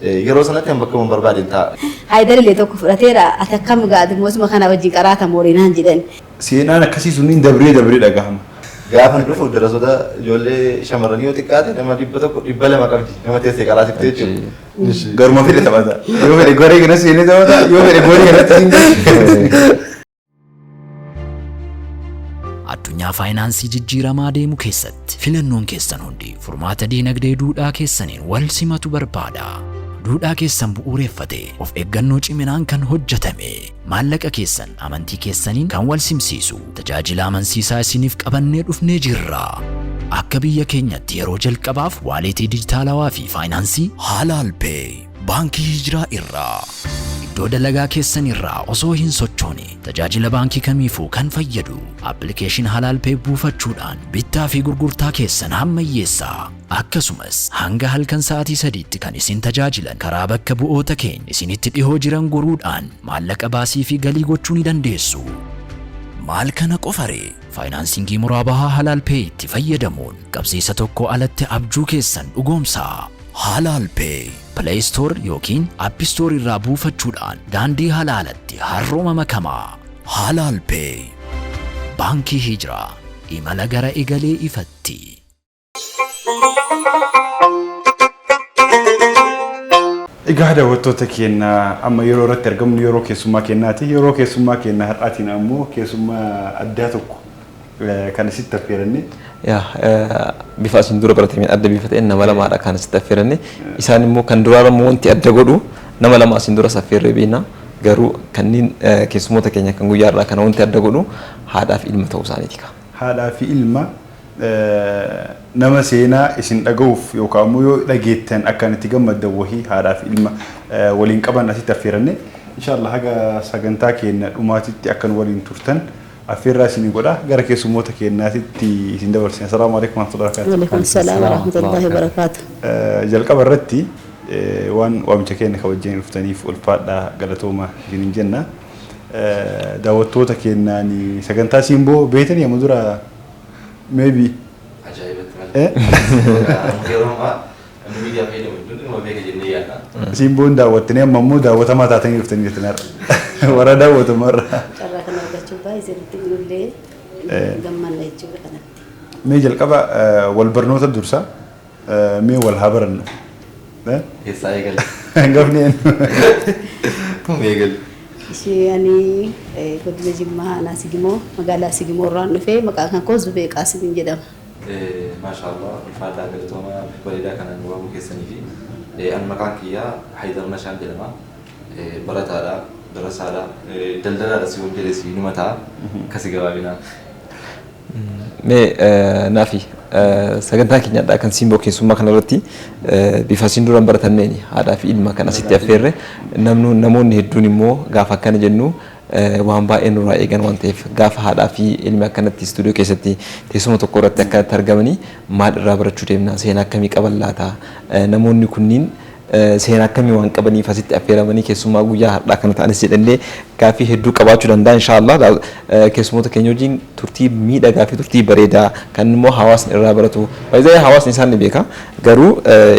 Yeroo sanatti an bakka barbaadeen taa'a. Haayidar illee tokko fudhateera, ati akkam gaadi moosuma kana wajjin qaraata moorinaan jedhan. Seenaan akkasii sunniin dabree dabree dhagahama. Gaafa dhufu darasoota ijoollee shamarranii yoo xiqqaate nama 100 200 qabdi nama teessee qaraasifte jechuudha. Garuma fedhe taphata. Yoo fedhe goree kana seenee taphata, yoo fedhe goree kanatti siin galcha. Addunyaa faayinaansii jijjiiramaa deemu keessatti filannoon keessan hundi furmaata diinagdee duudhaa keessaniin wal simatu barbaada. Duudhaa keessan bu'uureffate of eeggannoo ciminaan kan hojjetame, maallaqa keessan amantii keessaniin kan wal simsiisu tajaajila amansiisaa isiniif qabannee dhufnee jirra. Akka biyya keenyatti yeroo jalqabaaf waaleetii dijitaalawaa fi faayinaansii Halaal Pay Baankii Hijiraa irraa iddoo dalagaa keessan irraa osoo hin sochoone tajaajila baankii kamiifuu kan fayyadu appilikeeshin Halaal Pay buufachuudhaan bittaa fi gurgurtaa keessan hammayyeessaa. Akkasumas hanga halkan sa'aatii 3tti kan isin tajaajilan karaa bakka bu'oota keenya isinitti dhihoo jiran goruudhaan maallaqa baasii fi galii gochuu ni dandeessu. Maal kana qofaree, faayinaansingii muraabahaa Halaal Pay itti fayyadamuun qabsiisa tokko alatti abjuu keessan dhugoomsaa. Halaal Pay Play Store yookiin App Store irraa buufachuudhaan daandii halaalatti harrooma makamaa. Halaal Pay, Baankii Hijiraa, imala gara egalee ifatti. Egaa daawwattoota keenya, amma yeroo irratti argamnu yeroo keessummaa keenyaati. Yeroo keessummaa keenya har'aatiin ammoo keessummaa addaa tokko kan isitti affeeranne. Yaa, bifa asiin dura baratameen adda bifa ta'een nama lamaadha kan asitti affeeranne. Isaan immoo kan duraa immoo wanti adda godhu nama lama asiin duras affeerree beekna. Garuu kanneen keessummoota keenya kan guyyaa irraa kana wanti adda godhu haadhaa fi ilma ta'uu isaaniiti. Haadhaa fi ilma nama seenaa isin dhaga'uuf yookaan immoo yoo dhageettan akkan itti gammaddan wahii haadhaa fi ilma waliin qaban asitti affeeranne. Inshaallah haga sagantaa keenya dhumaatitti akkan waliin turtan affeerraa isinii godha. Gara keessummoota keenyaatitti isin dabarsina. Asalaamu alaikum warahmatullahi wabarakatuh. Waalaikum salaam warahmatullahi wabarakaatu. Jalqaba irratti waan waamicha keenya kabajjanii dhuftaniif ulfaadhaa, galatooma isiniin jenna. Daawwattoota keenyaan sagantaa Simboo beektanii amma dura maybe? Ajaa'ibatti malee. Yeroo ammaa namni miidiyaa fayyadamu hedduun dhimma beeka jennee yaadna. Simboon daawwattanii amma immoo daawwatamaa taatanii dhuftanii jirtan har'a. Warra daawwatamu har'a. Carraa kana argachuun baay'ee sirriitti nullee gammanna jechuudha kanatti. Mee jalqaba wal barnoota dursa, mee wal haa barannu. Keessaa eegale. Hangafni eenyu? Eegale. Ishee ani godina Jimmaa aanaa Sigimoo, magaalaa Sigimoo irraan dhufee, maqaan kan koo Zubee Qaasimiin jedhama. Maashaallah, ulfaadhaa, galatoomaa bifa bareedaa kanaan waamuu keessanii fi an maqaan kiyyaa Haydar Nashaan jedhama. Barataadha, darasaadha, daldalaadha si yoon jedhe si numa ta'a. Akkasi gabaabinaan. Mee naafi sagantaa keenyadhaa kan Simboo keessummaa kanarratti bifa isin duraan baratanneen haadhaa fi ilma kan asitti affeerre, namoonni hedduun immoo gaafa akkana jennu waan baay'ee nurraa eegan waan ta'eef, gaafa haadhaa fi ilmi akkanatti istuudiyoo keessatti teessuma tokko irratti akkanatti argamanii maal irraa barachuu deemna, seenaa akkamii qaban laata, namoonni kunniin seenaa akkamii waan qabaniif asitti affeeramanii keessummaa guyyaa har'aa kana ta'anis jedhannee gaaffii hedduu qabaachuu danda'a. Inshaallah keessummoota keenya wajjin turtii miidhagaa fi turtii bareedaa kan immoo hawaasni irraa baratu. Baay'ee hawaasni isaan ni beeka, garuu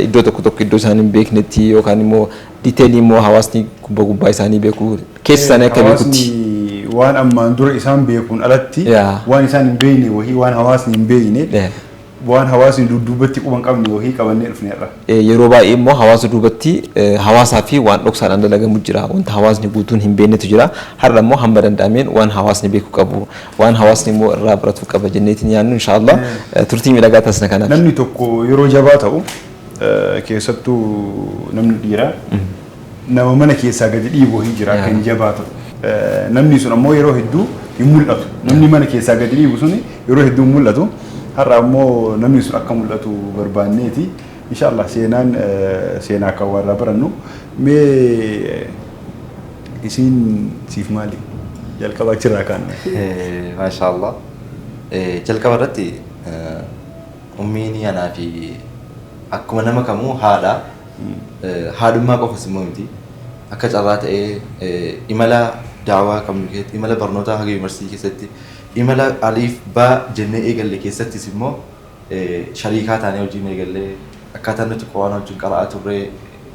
iddoo tokko tokko iddoo isaan hin beeknetti yookaan immoo detailii immoo hawaasni gubbaa gubbaa isaanii beeku keessa isaanii akka beekutti. Hawaasni waan ammaan dura isaan beekuun alatti waan isaan hin beekne wahii, waan hawaasni hin beekne, waan hawaasni dudduubatti quba hin qabne wahii qabannee dhufneerra. Yeroo baay'ee immoo hawaasa duubatti hawaasaa fi waan dhoksaadhaan dalagamu jira. Wanta hawaasni guutuun hin beeknetu jira. Har'a immoo hamma danda'ameen waan hawaasni beekuu qabu, waan hawaasni immoo irraa baratuu qaba jenneetiin yaadnu inshaallah turtii miidhagaa taasisna kanaaf. Namni tokko yeroo jabaa ta'u, keessattuu namni dhiiraa, nama mana keessaa gadi dhiibu wahii jira akka inni jabaa ta'u. Namni sun ammoo yeroo hedduu hin mul'atu. Namni mana keessaa gadi dhiibu sun yeroo hedduu hin mul'atu. Har'a ammoo namni sun akka mul'atu barbaanneeti. Inshaallah seenaan seenaa akka waa irraa barannu. Mee isiin siif maali? Jalqaba achirraa kaanne. Maashaallah. Jalqaba irratti ummiin anaa fi akkuma nama kamuu haadha. Haadhummaa qofas immoo miti. Akka carraa ta'ee imala daawaa qabnu keessatti, imala barnootaa haga yuunivarsiitii keessatti, imala aliif baa jennee eegalle keessattis immoo shariikaa taanee hojiin eegallee, akkaataa nuti quraana wajjin qara'aa turre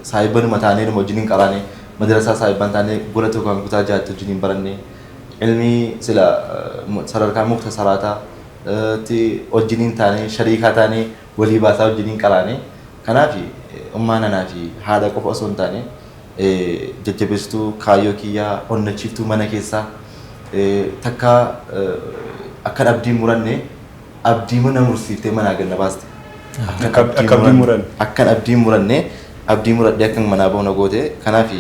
Saahibbanuma taanee numa wajjin hin qaraane, madrasaa saahibban taanee gola tokko kutaa jaatti wajjin hin baranne, ilmi sila sadarkaa muktasaraataa tti wajjin hin taane, shariikaa taanee walii baasaa wajjin hin qaraane. Kanaaf ummaan anaa fi haadha qofa osoo hin taane, jajjabeessituu kaayyoo kiyyaa, onnachiiftuu mana keessaa, takka akkan abdii muranne abdii mana mursiiftee manaa gad na baaste. Akka abdii muranne. Akkan abdii muranne abdii muradhee akkan manaa bahu na goote. Kanaaf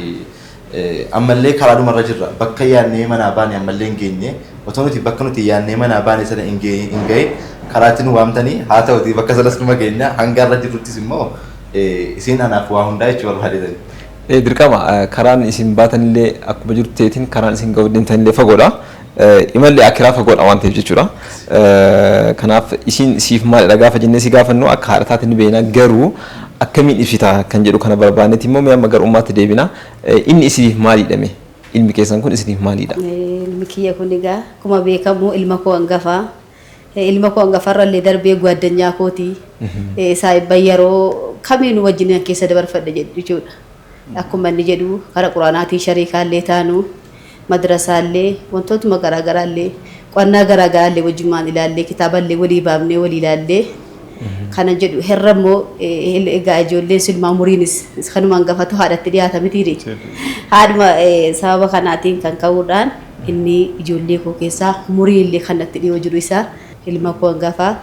ammallee karaa dhumarra jirra. Bakka yaadnee manaa baane ammallee hin geenye. Otoo nuti bakka nuti yaadnee manaa baane sana hin gahin karaatti nu waamtanii haa ta'uti bakka sanas numa geenya. Hanga irra jirruttis immoo isiin anaaf waa hundaa jechuu barbaadeetani. Dirqama karaan isin baatanillee akkuma jirtu ta'eetiin karaan isin ga'uu deemtanillee fagoodha. Imalli akiraa fagoodha waan ta'eef jechuudha. Kanaaf isin siif maalidha gaafa jennee si gaafannu akka haadha taate ni beekna, garuu akkamiin ibsita kan jedhu kana barbaanneeti immoo mee amma gara ummaatti deebina. Inni isiniif maalidha mee? Ilmi keessan kun isiniif maalidha? Ilmi kiyya kun egaa akkuma beekamu ilma koo hangafaa. Ilma koo hangafarra illee darbee gwaaddanyaa kooti. Saahibban yeroo kamiinuu wajjin keessa dabarfadhe jechuudha. Akkuma inni jedhu karaa quraanaatiin shariikaallee taanu, madrasaallee, wantootuma garaagaraallee, qo'annaa garaagaraallee wajjumaan ilaallee, kitaaballee walii baafnee walii ilaallee kana jedhu. Herra immoo egaa ijoolleen silmaa umuriinis kanuma hangafatu haadhatti dhiyaata mitiire. Haadhuma sababa kanaatiin kan ka'uudhaan inni ijoollee koo keessaa umurii illee kan natti dhiyoo jiru isaa ilma koo hangafaa.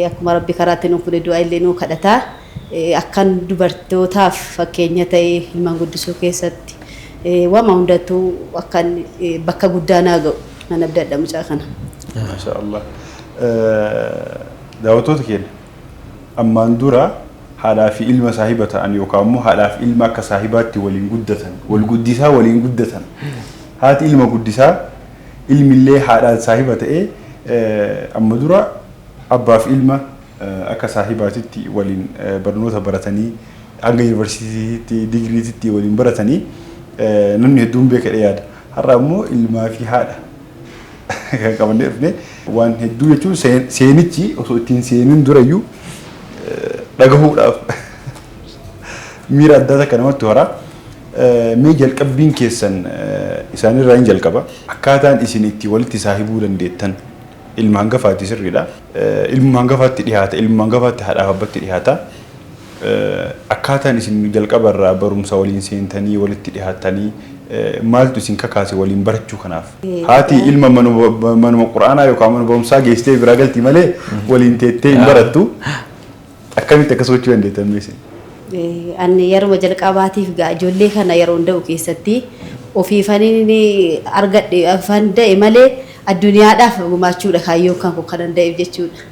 Akkuma Rabbi karaatti nuuf fuudhe du'a illee nuu kadhataa. Akkan dubartootaaf fakkeenya ta'e ilmaan guddisuu keessatti waama hundattuu akkan bakka guddaa naa ga'u nan abdadha mucaa kana. Maasha Allah. Daawwattoota keenya, ammaan dura haadhaa fi ilma saahiba ta'an yookaan immoo haadhaa fi ilma akka saahibaatti waliin guddatan, wal guddisaa waliin guddatan. Haati ilma guddisaa, ilmi illee haadhaan saahiba ta'ee, amma dura abbaa fi ilma akka saahibaatitti waliin barnoota baratanii hanga yuunivarsiitiitti digiriititti waliin baratanii namni hedduun beekadhe yaada. Har'a immoo ilmaa fi haadha kan qabannee dhufne waan hedduu jechuun seenichi osoo ittiin seenin durayyuu dhagahuudhaaf miira addaa takka namatti hora. Mee jalqabbiin keessan isaanirraa hin jalqaba. Akkaataan isin itti walitti saahibuu dandeettan, ilma hangafaatti sirriidha. Ilma hangafaatti dhiyaata, ilma hangafaatti haadhaaf abbatti dhiyaata. Akkaataan isin jalqabarraa barumsa waliin seentanii walitti dhiyaatanii maaltu isin kakaase waliin barachuu kanaaf? Haati ilma manuma quraanaa yookaan mana barumsaa geessitee biraa galti malee waliin teettee hin barattu. Akkamitti akkas gochuu dandeettan mee isin? Ani yeroo jalqabaatiif gaa ijoollee kana yeroo da'u keessatti ofiifaniin argadhe afaan da'e malee addunyaadhaaf gumaachuudha kaayyoon kan koo kanan da'eef jechuudha.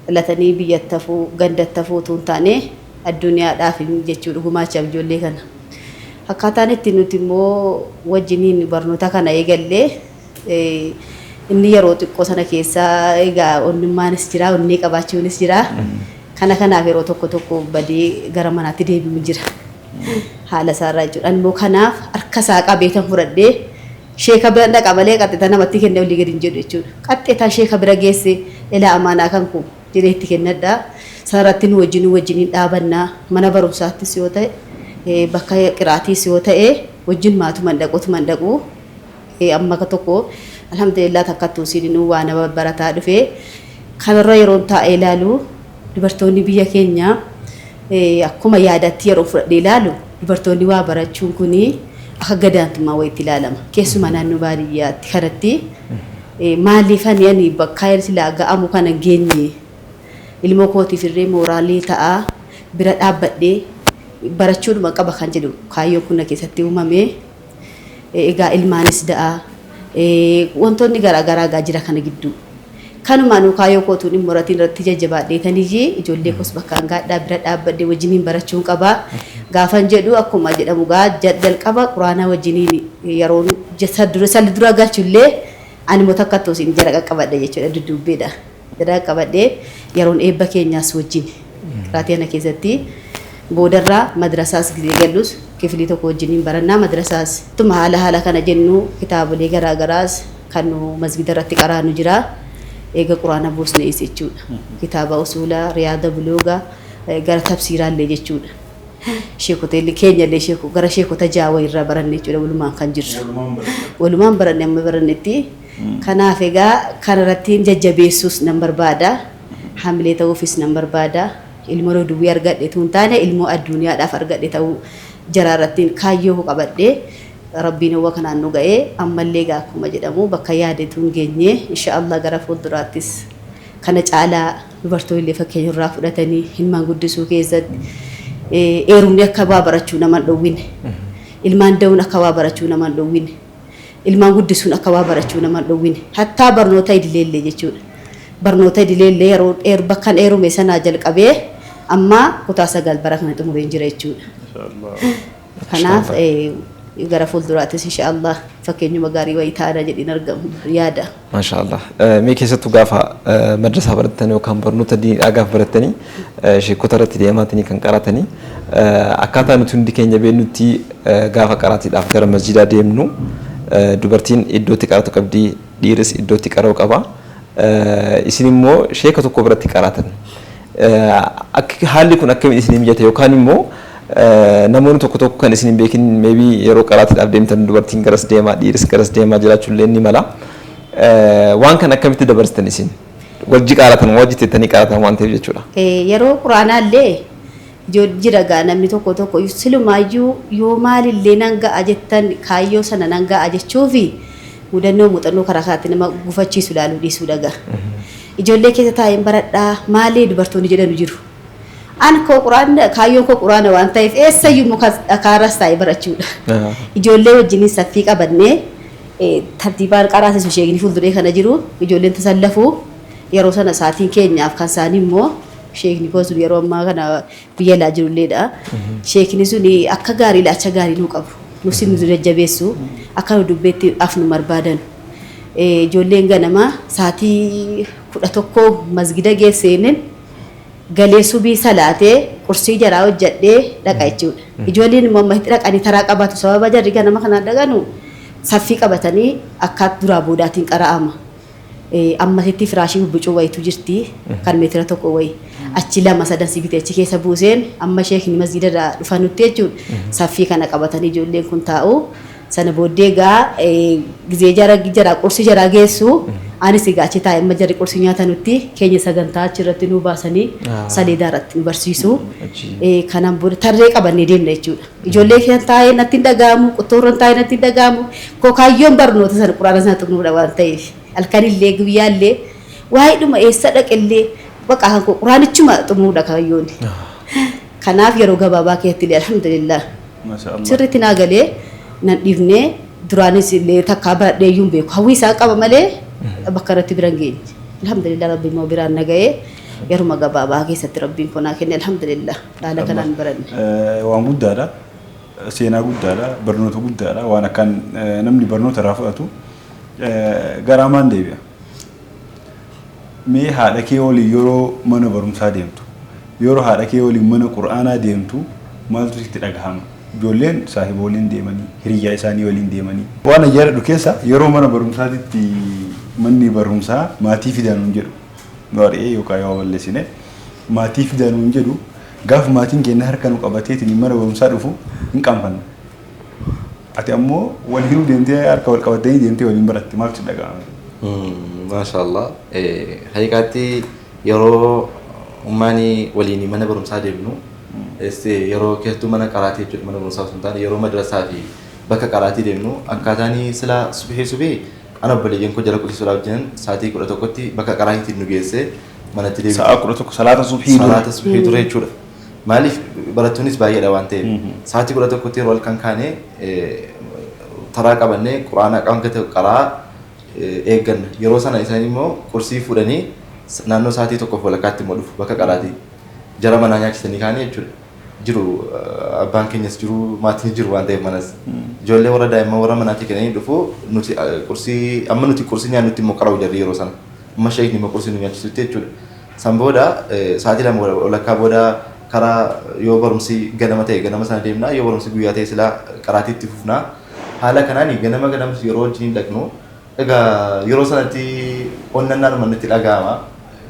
Dhalatanii biyyatti hafuu, gandatti hafuu utuu hin taane addunyaadhaaf jechuudha gumaachaaf ijoollee kana. Akkaataan itti nuti immoo wajjiniin barnoota kana eegallee, inni yeroo xiqqoo sana keessa egaa onnummaanis jira, onnee qabaachuunis jira. Kana kanaaf yeroo tokko tokko badee gara manaatti deebi'u jira. Haala isaarraa jechuudha. Ani immoo kanaaf harka isaa qabeetan fudhadhee sheeka bira dhaqa malee qaxxeeta namatti kennee olii gadi hin jedhu jechuudha. Qaxxeetaan sheeka bira geesse, ilaa amaanaa kan koo jedhee itti kennadha. Sanarratti nu wajjiniin dhaabannaa, mana barumsaattis yoo ta'e, bakka qiraatiis yoo ta'e, wajjin maatuma dhaqutuma dhaqu. Amma akka tokko alhamdulillah takkattuu isiin waa nama barataa dhufee kanarra yeroo taa'ee ilaalu, dubartoonni biyya keenyaa akkuma yaadatti yeroo fudhadhee ilaalu, dubartoonni waa barachuun kuni akka gadaantummaa wayiitti ilaalama. Keessumaa naannoo baadiyyaatti kanatti maaliif ani bakka silaa ga'amu kana geenye, ilmoo kootiif illee mooraalii ta'aa bira dhaabbadhee barachuudhuma qaba kan jedhu kaayyoon kun na keessatti uumame. Egaa ilmaanis da'aa wantoonni garaagaraa egaa jira kana gidduu. Kanumaan kaayyoo kootuun hin muratiin irratti jajjabaadheetaniyyee ijoollee koos bakka hangaadhaa bira dhaabbadhee wajjiniin barachuun qabaa. Gaafan jedhu akkuma jedhamu gaa jalqaba quraanaa wajjiniin yeroo dura dura galchullee ani immoo takka toosiin jara qaqqabadhe jechuudha dudduubbeedha. Jara qaqqabadhee yeroon eebba keenyaas wajjin qiraatii kana keessatti, boodarraa madrasaas gisee gallus kifilii tokko wajjiniin barannaa madrasaas. Tuma haala haala kana jennu kitaabolee garaagaraas kan nu masgida irratti qaraanu jira. Eega quraana buusnees jechuudha. Kitaaba usuulaa, riyaada, buluugaa, gara tafsiiraallee jechuudha. Sheekota keenya illee sheeku gara sheekota ja'a wayirraa baranne jechuudha walumaan kan jirru. Walumaan baranne amma barannetti. Kanaaf egaa kanarratti jajjabeessuus nan barbaada. Hamilee ta'uufis nan barbaada. Ilmoo duwwii argadhe tun taane ilmoo addunyaadhaaf argadhe ta'uu jaraarratti kaayyoo qabadhe Rabbiin hawwa kanaan nu ga'ee ammallee egaa akkuma jedhamu bakka yaade tun geenye inshaallah gara fuulduraattis kana caalaa dubartoonni fakkeenya irraa fudhatanii ilmaan guddisuu keessatti eerumni akka waa barachuu nama hin dhowwine, ilmaan da'uun akka waa barachuu nama hin dhowwine, ilmaan guddisuun akka waa barachuu nama hin dhowwine, hattaa barnoota idileellee jechuudha. Barnoota idileellee yeroo bakkan eerume sanaa jalqabee amma kutaa 9 bara kana xumureen jira jechuudha. Kanaaf gara fuulduraattis inshaallah fakkeenyuma gaarii wayii taana jedhin argamu yaada. Maashaallah. Mee keessattuu gaafa madrasaa barattan yookaan barnoota diinidhaa gaafa barattanii sheekota irratti deemaatanii kan qaratanii akkaataa nuti hundi keenya beeknutti gaafa qaraatiidhaaf gara masjidaa deemnu dubartiin iddootti qaratu qabdi, dhiiris iddootti qara'u qaba. Isin immoo sheeka tokko biratti qaratan. Haalli kun akkamiin isinii mijate yookaan immoo namoonni tokko tokko kan isin hin beekin maybe yeroo qaraatiidhaaf deemtan dubartiin garas deemaa dhiiris garas deemaa jiraachuullee ni mala. Waan kana akkamitti dabarsitan isin? Wajji qaratan, wajji teettanii qaratan waan ta'eef jechuudha. Yeroo quraanaallee jira gaa namni tokko tokko silumaayyuu yoo maalillee nan ga'a jettan kaayyoo sana nan ga'a jechuufi mudannoo muuxannoo karaa kanaatti nama gufachiisu ilaaluu dhiisuu dhagaa. Ijoollee keessa taa'een baradhaa maalee dubartoonni jedhanu jiru. An koo quraana kaayyoon koo quraana waan ta'eef eessayyuu muka dhakaarras taa'ee barachuudha. Ijoollee wajjiniin saffii qabannee tartiibaan qaraasisu sheekni fuulduree kana jiru ijoolleen tasallafuu yeroo sana sa'aatiin keenyaaf kan isaanii immoo sheekni koo sun yeroo ammaa kana biyya alaa jirulleedha. Sheekni sun akka gaarii ilaalcha gaarii nuu qabu. Nus nu jajjabeessu akka nu dubbeetti afnu barbaadan. Ijoolleen ganama sa'aatii 11 masgida geesseenin galee subii salaatee qursii jaraa hojjedhee dhaqa jechuudha. Ijoolleen immoo amma itti dhaqanii taraa qabaatu sababa jarri ganama kanaan dhaqanu saffii qabatanii akka duraa boodaatiin qara'ama. Ammasitti firaashii bubbicuu wayitu jirti kan meetira 1 wayi. Achi 2 3 si bitee achi keessa buuseen amma sheekni masgida irraa dhufanutti jechuudha. Saffii kana qabatanii ijoolleen kun taa'u. Sana booddee egaa gizee jara jara qursii jaraa geessu anis egaa achi taa'ee amma jarri qursii nyaatanutti keenya sagantaa achirratti nu baasanii saleedaa irratti nu barsiisu. Kanaan booda tarree qabannee deemna jechuudha. Ijoollee keenya taa'ee natti hin dhaga'amu, qottoorran taa'ee natti hin dhaga'amu. Koo kaayyoon barnoota sana quraana sana xumuruudha waan ta'eef. Halkanillee guyyaallee waa'eedhuma eessa dhaqellee bakka kan koo quraanichuma xumuruudha kaayyoon. Kanaaf yeroo gabaabaa keessatti illee alhamdulillah. Sirriitti naa galee nan dhiifnee duraanis illee takkaa baradhee iyyuu hin beeku. Hawwii isaa qaba malee bakka irratti bira hin geenye. Alhamdulillah rabbi immoo biraan na ga'ee yeruma gabaabaa keessatti rabbiin koo naa kenne alhamdulillah. Haala kanaan baranne. Waan guddaadha. Seenaa guddaadha. Barnoota guddaadha. Waan akkaan namni barnoota irraa fudhatu garaa maan deebi'a. Mee haadha kee waliin yeroo mana barumsaa deemtu, yeroo haadha kee waliin mana qur'aanaa deemtu maaltu sitti dhagahama? Ijoolleen saahiba waliin deemanii, hiriyyaa isaanii waliin deemanii. Waan ani yaadadhu keessa yeroo mana barumsaatitti manni barumsaa maatii fidaa nuun jedhu. Nu ari'ee yookaan yoo balleessine maatii fidaa nuun jedhu gaafa maatiin keenya harka nu qabateetiin mana barumsaa dhufu hin qaanfanna. Ati ammoo waliinuu deemtee harka wal qabattanii deemtee waliin baratte maaltu sitti dhagahame? Maashaallah. Haqiiqaatti yeroo ummaanii waliin mana barumsaa deemnu yeroo keessattuu mana qaraatii jechuudha mana barumsaa osoo hin taane yeroo madrasaa fi bakka qaraatii deemnu akkaataan silaa subhee subhee ana obboleeyyan koo jala qulqulleessuudhaaf jiran sa'aatii 11tti bakka qaraatiitti nu geesse manatti deebi'u. Sa'a 11 salaata subhii dura. Salaata subhii dura jechuudha. Maaliif barattoonnis baay'eedha waan ta'eef sa'aatii 11tti yeroo halkan kaane taraa qabannee quraana hanga ta'e qaraa eegganna. Yeroo sana isaan immoo qursii fuudhanii naannoo sa'aatii 1:30tti immoo dhufu bakka qaraatii. Jara manaa nyaachisanii kaanii jechuudha. Jiru abbaan keenyas jiru maatiin jiru waan ta'eef manas. Ijoollee warra daa'imman warra manaatii kennanii dhufu nuti qursii amma nuti qursii nyaannutti immoo qara'u jarri yeroo sana. Amma sheekni immoo qursii nu nyaachisutti jechuudha. San booda sa'aatii 2:30 booda karaa yoo barumsi ganama ta'e ganama sana deemna yoo barumsi guyyaa ta'e silaa qaraatiitti fufna. Haala kanaan ganama ganama yeroo wajjin dhaqnu egaa yeroo sanatti onnannaan nutti dhaga'ama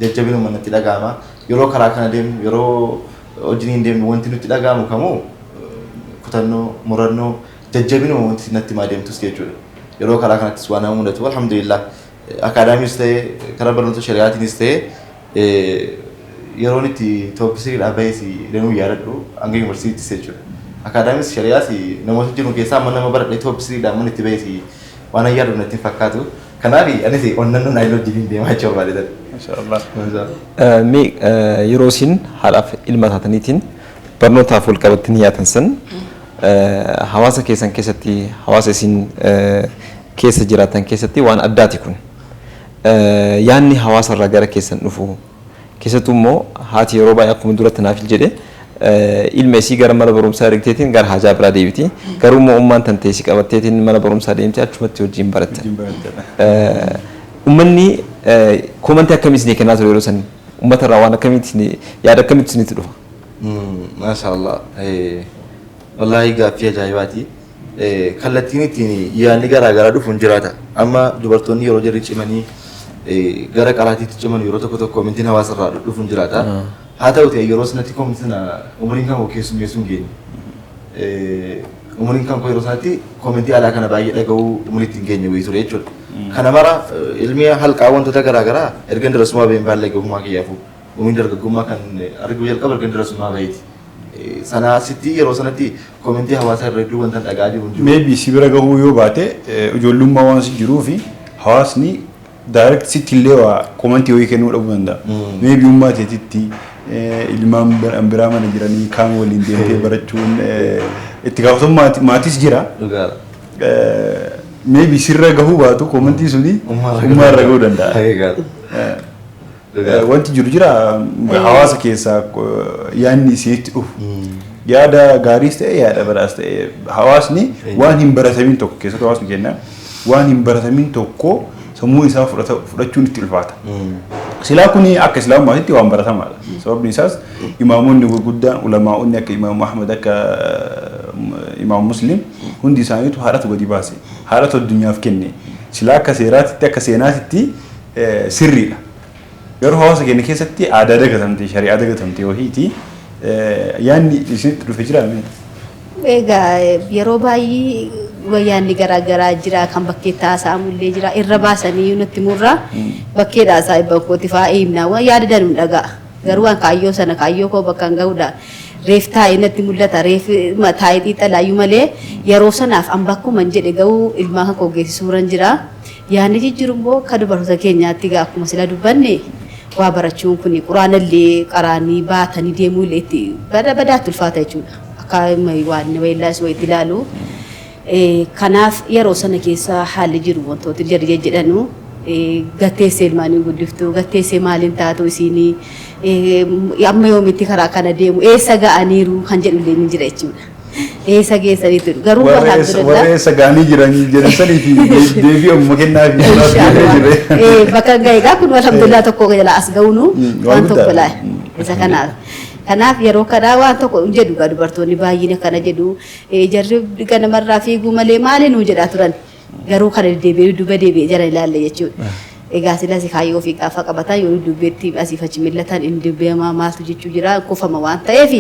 jajjabinuma nutti dhaga'ama yeroo karaa kana deemnu yeroo wajjin deemnu wanti nutti dhaga'amu kamuu kutannoo, murannoo, jajjabinuma wanti natti himaa deemtus jechuudha. Yeroo karaa kanattis waan nama mudatu, alhamdulillah, akaadaamiis ta'ee karaa barnoota shari'aatiinis ta'ee yeroon itti top threedhaa bahees danuu yaadadhu hanga yuunivarsiitiis jechuudha. Akaadaamis shari'aas namoota jiru keessaa amma nama baradhee top threedhaa amma itti bahees waan an yaadu natti hin fakkaatu. Kanaaf anis onnannoon aayiloo wajjin deemaa jechuu barbaade. Mashallah. Mee yeroo isin haadhaaf ilma taataniitiin barnootaaf wal qabattanii yaatan san hawaasa keessan keessatti, hawaasa isin keessa jiraatan keessatti waan addaati kun. Yaanni hawaasa irraa gara keessan dhufu, keessattuu immoo haati yeroo baay'ee akkuma duratti naaf jedhe ilma isii gara mana barumsaa ergiteetiin gara hajaa biraa deebiti. Garuu immoo ummaan tan teessii qabatteetiin mana barumsaa deemtee achumatti wajjin baratte. Uummanni commentii akkamii isinii kennaa ture yeroo sanii? Uummata irraa waan akkamiitti, yaada akkamitti isinitti dhufa? Maashaallah. Wallaahi gaaffii ajaa'ibaati. Kallattiin ittiin yaadni garaa garaa dhufu hin jiraata. Amma dubartoonni yeroo jarri cimanii gara qaraatiitti ciman yeroo tokko tokko commentiin hawaasa irraa dhufu hin jiraata. Haa ta'u ta'e yeroo sanatti commentii sana umuriin kan koo keessummeessuu hin geenye. Umuriin kan koo yeroo sanatti commentii alaa kana baay'ee dhaga'uu umuriitti hin geenye wayii ture jechuudha. Kana mara ilmi halqaa wantoota garaa garaa erga darasummaa baheen baay'ee gahummaa kiyyaafu. Umuriin dargaggummaa kan arguu jalqaba erga darasummaa baheeti. Sana asitti yeroo sanatti commentii hawaasaa irra hedduu wanta dhagaa jiru hin jiru. Maybe si bira gahuu yoo baate ijoollummaa waan si jiruu fi hawaasni direct sitti illee waa commentii wayii kennuu dhabuu danda'a. Maybe ummaa teetitti ilmaan biraa mana jiranii kaan waliin deemtee barachuun itti gaafatamummaa maatis jira. Dhugaadha. Maybe sirra gahuu baatu commentii suni ummaa irra gahuu danda'a. Dhugaadha. Wanti jiru jira hawaasa keessaa yaadni isinitti dhufu. Yaada gaariis ta'e yaada badaas ta'e hawaasni waan hin baratamin tokko, keessattuu hawaasni keenya waan hin baratamin tokko sammuu isaa fudhachuun itti ulfaata. Silaa kuni akka islaamummaatti waan baratamaadha. Sababni isaas imaamonni gurguddaan, ulamaa'onni akka Imaam Ahmad, akka Imaam Muslim hundi isaaniitu haadhatu gadi baase. Haadhatu addunyaaf kenne. Silaa akka seeraatitti, akka seenaatitti sirriidha. Garuu hawaasa keenya keessatti aadaa dagatamte, shari'aa dagatamte wahiiti. Yaanni isinitti dhufe jira mee? Egaa yeroo baay'ee wayyaanni garaagaraa jira, kan bakkee haasa'amullee jira, irra baasanii nutti murraa bakkeedha saayiba kooti fa'aa himna waan yaada danuun dhaga'a. Garuu waan kaayyoo sana kaayyoo koo bakka hin ga'uudha. Reef taa'ee natti mul'ata, reef taa'ee xiixalaayyuu malee yeroo sanaaf an bakkuma hin jedhe ga'uu ilmaa kan koo geessisuuran jira. Yaadni jijjiiru immoo akka dubartoota keenyaatti egaa akkuma sila dubbanne waa barachuun kun quraanallee qaraanii baatanii deemuu illee itti badaatti ulfaata jechuudha. Akka waan weellaas wayitti ilaalu. Kanaaf yeroo sana keessa haalli jiru wantooti jarri jedhanu gatteessee ilmaanii guddiftuu, gatteessee maaliin taatu, isiinii amma yoomitti karaa kana deemu, eessa ga'aniiru kan jedhu illee ni jira jechuudha. Eessa geessaniitu garuu Warra eessa ga'anii jiran jedhan sanii fi deebii amma kennaa fi bakka ga'e egaa kun alhamdulillah tokko jala as ga'uunu waan tokko laa isa kanaaf. Kanaaf yeroo kanaa waan tokko hin jedhu gaa dubartoonni baay'een akkana jedhu, jarri ganamarraa fiiguu malee maali nuu jedhaa turan, garuu kana deddeebi'ee dudduuba deebi'ee jala ilaalle jechuudha. Egaa silas kaayyoo ofii gaafa qabatan yoo dudduubbeetti asiif achi millatan inni dubbeemaa maaltu jechuu jira kufama waan ta'eef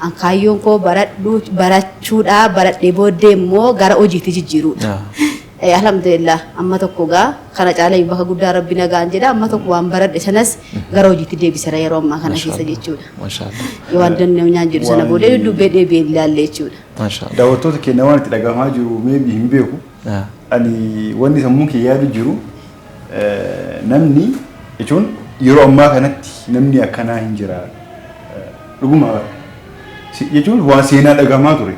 an kaayyoon koo baradhu barachuudha, baradhee booddee immoo gara hojiitti jijjiiruudha. Alhamdulillah, amma tokko gaa kana caalaa bakka guddaa rabbi nagaan jedha, amma tokko waan baradhe sanas gara hojiitti deebisera yeroo ammaa kana keessa jechuudha. Yoo waan dandeenyaan jedhu sana booddee dudduubbee deebi'ee ilaalle jechuudha. Daawwattoota keenya waan itti dhagahamaa jiru maybe hin beeku. Ani wanni sammuu kee yaadu jiru namni jechuun yeroo ammaa kanatti namni akkanaa hin jira. Dhuguma jechuun waan seenaa dhagahamaa ture.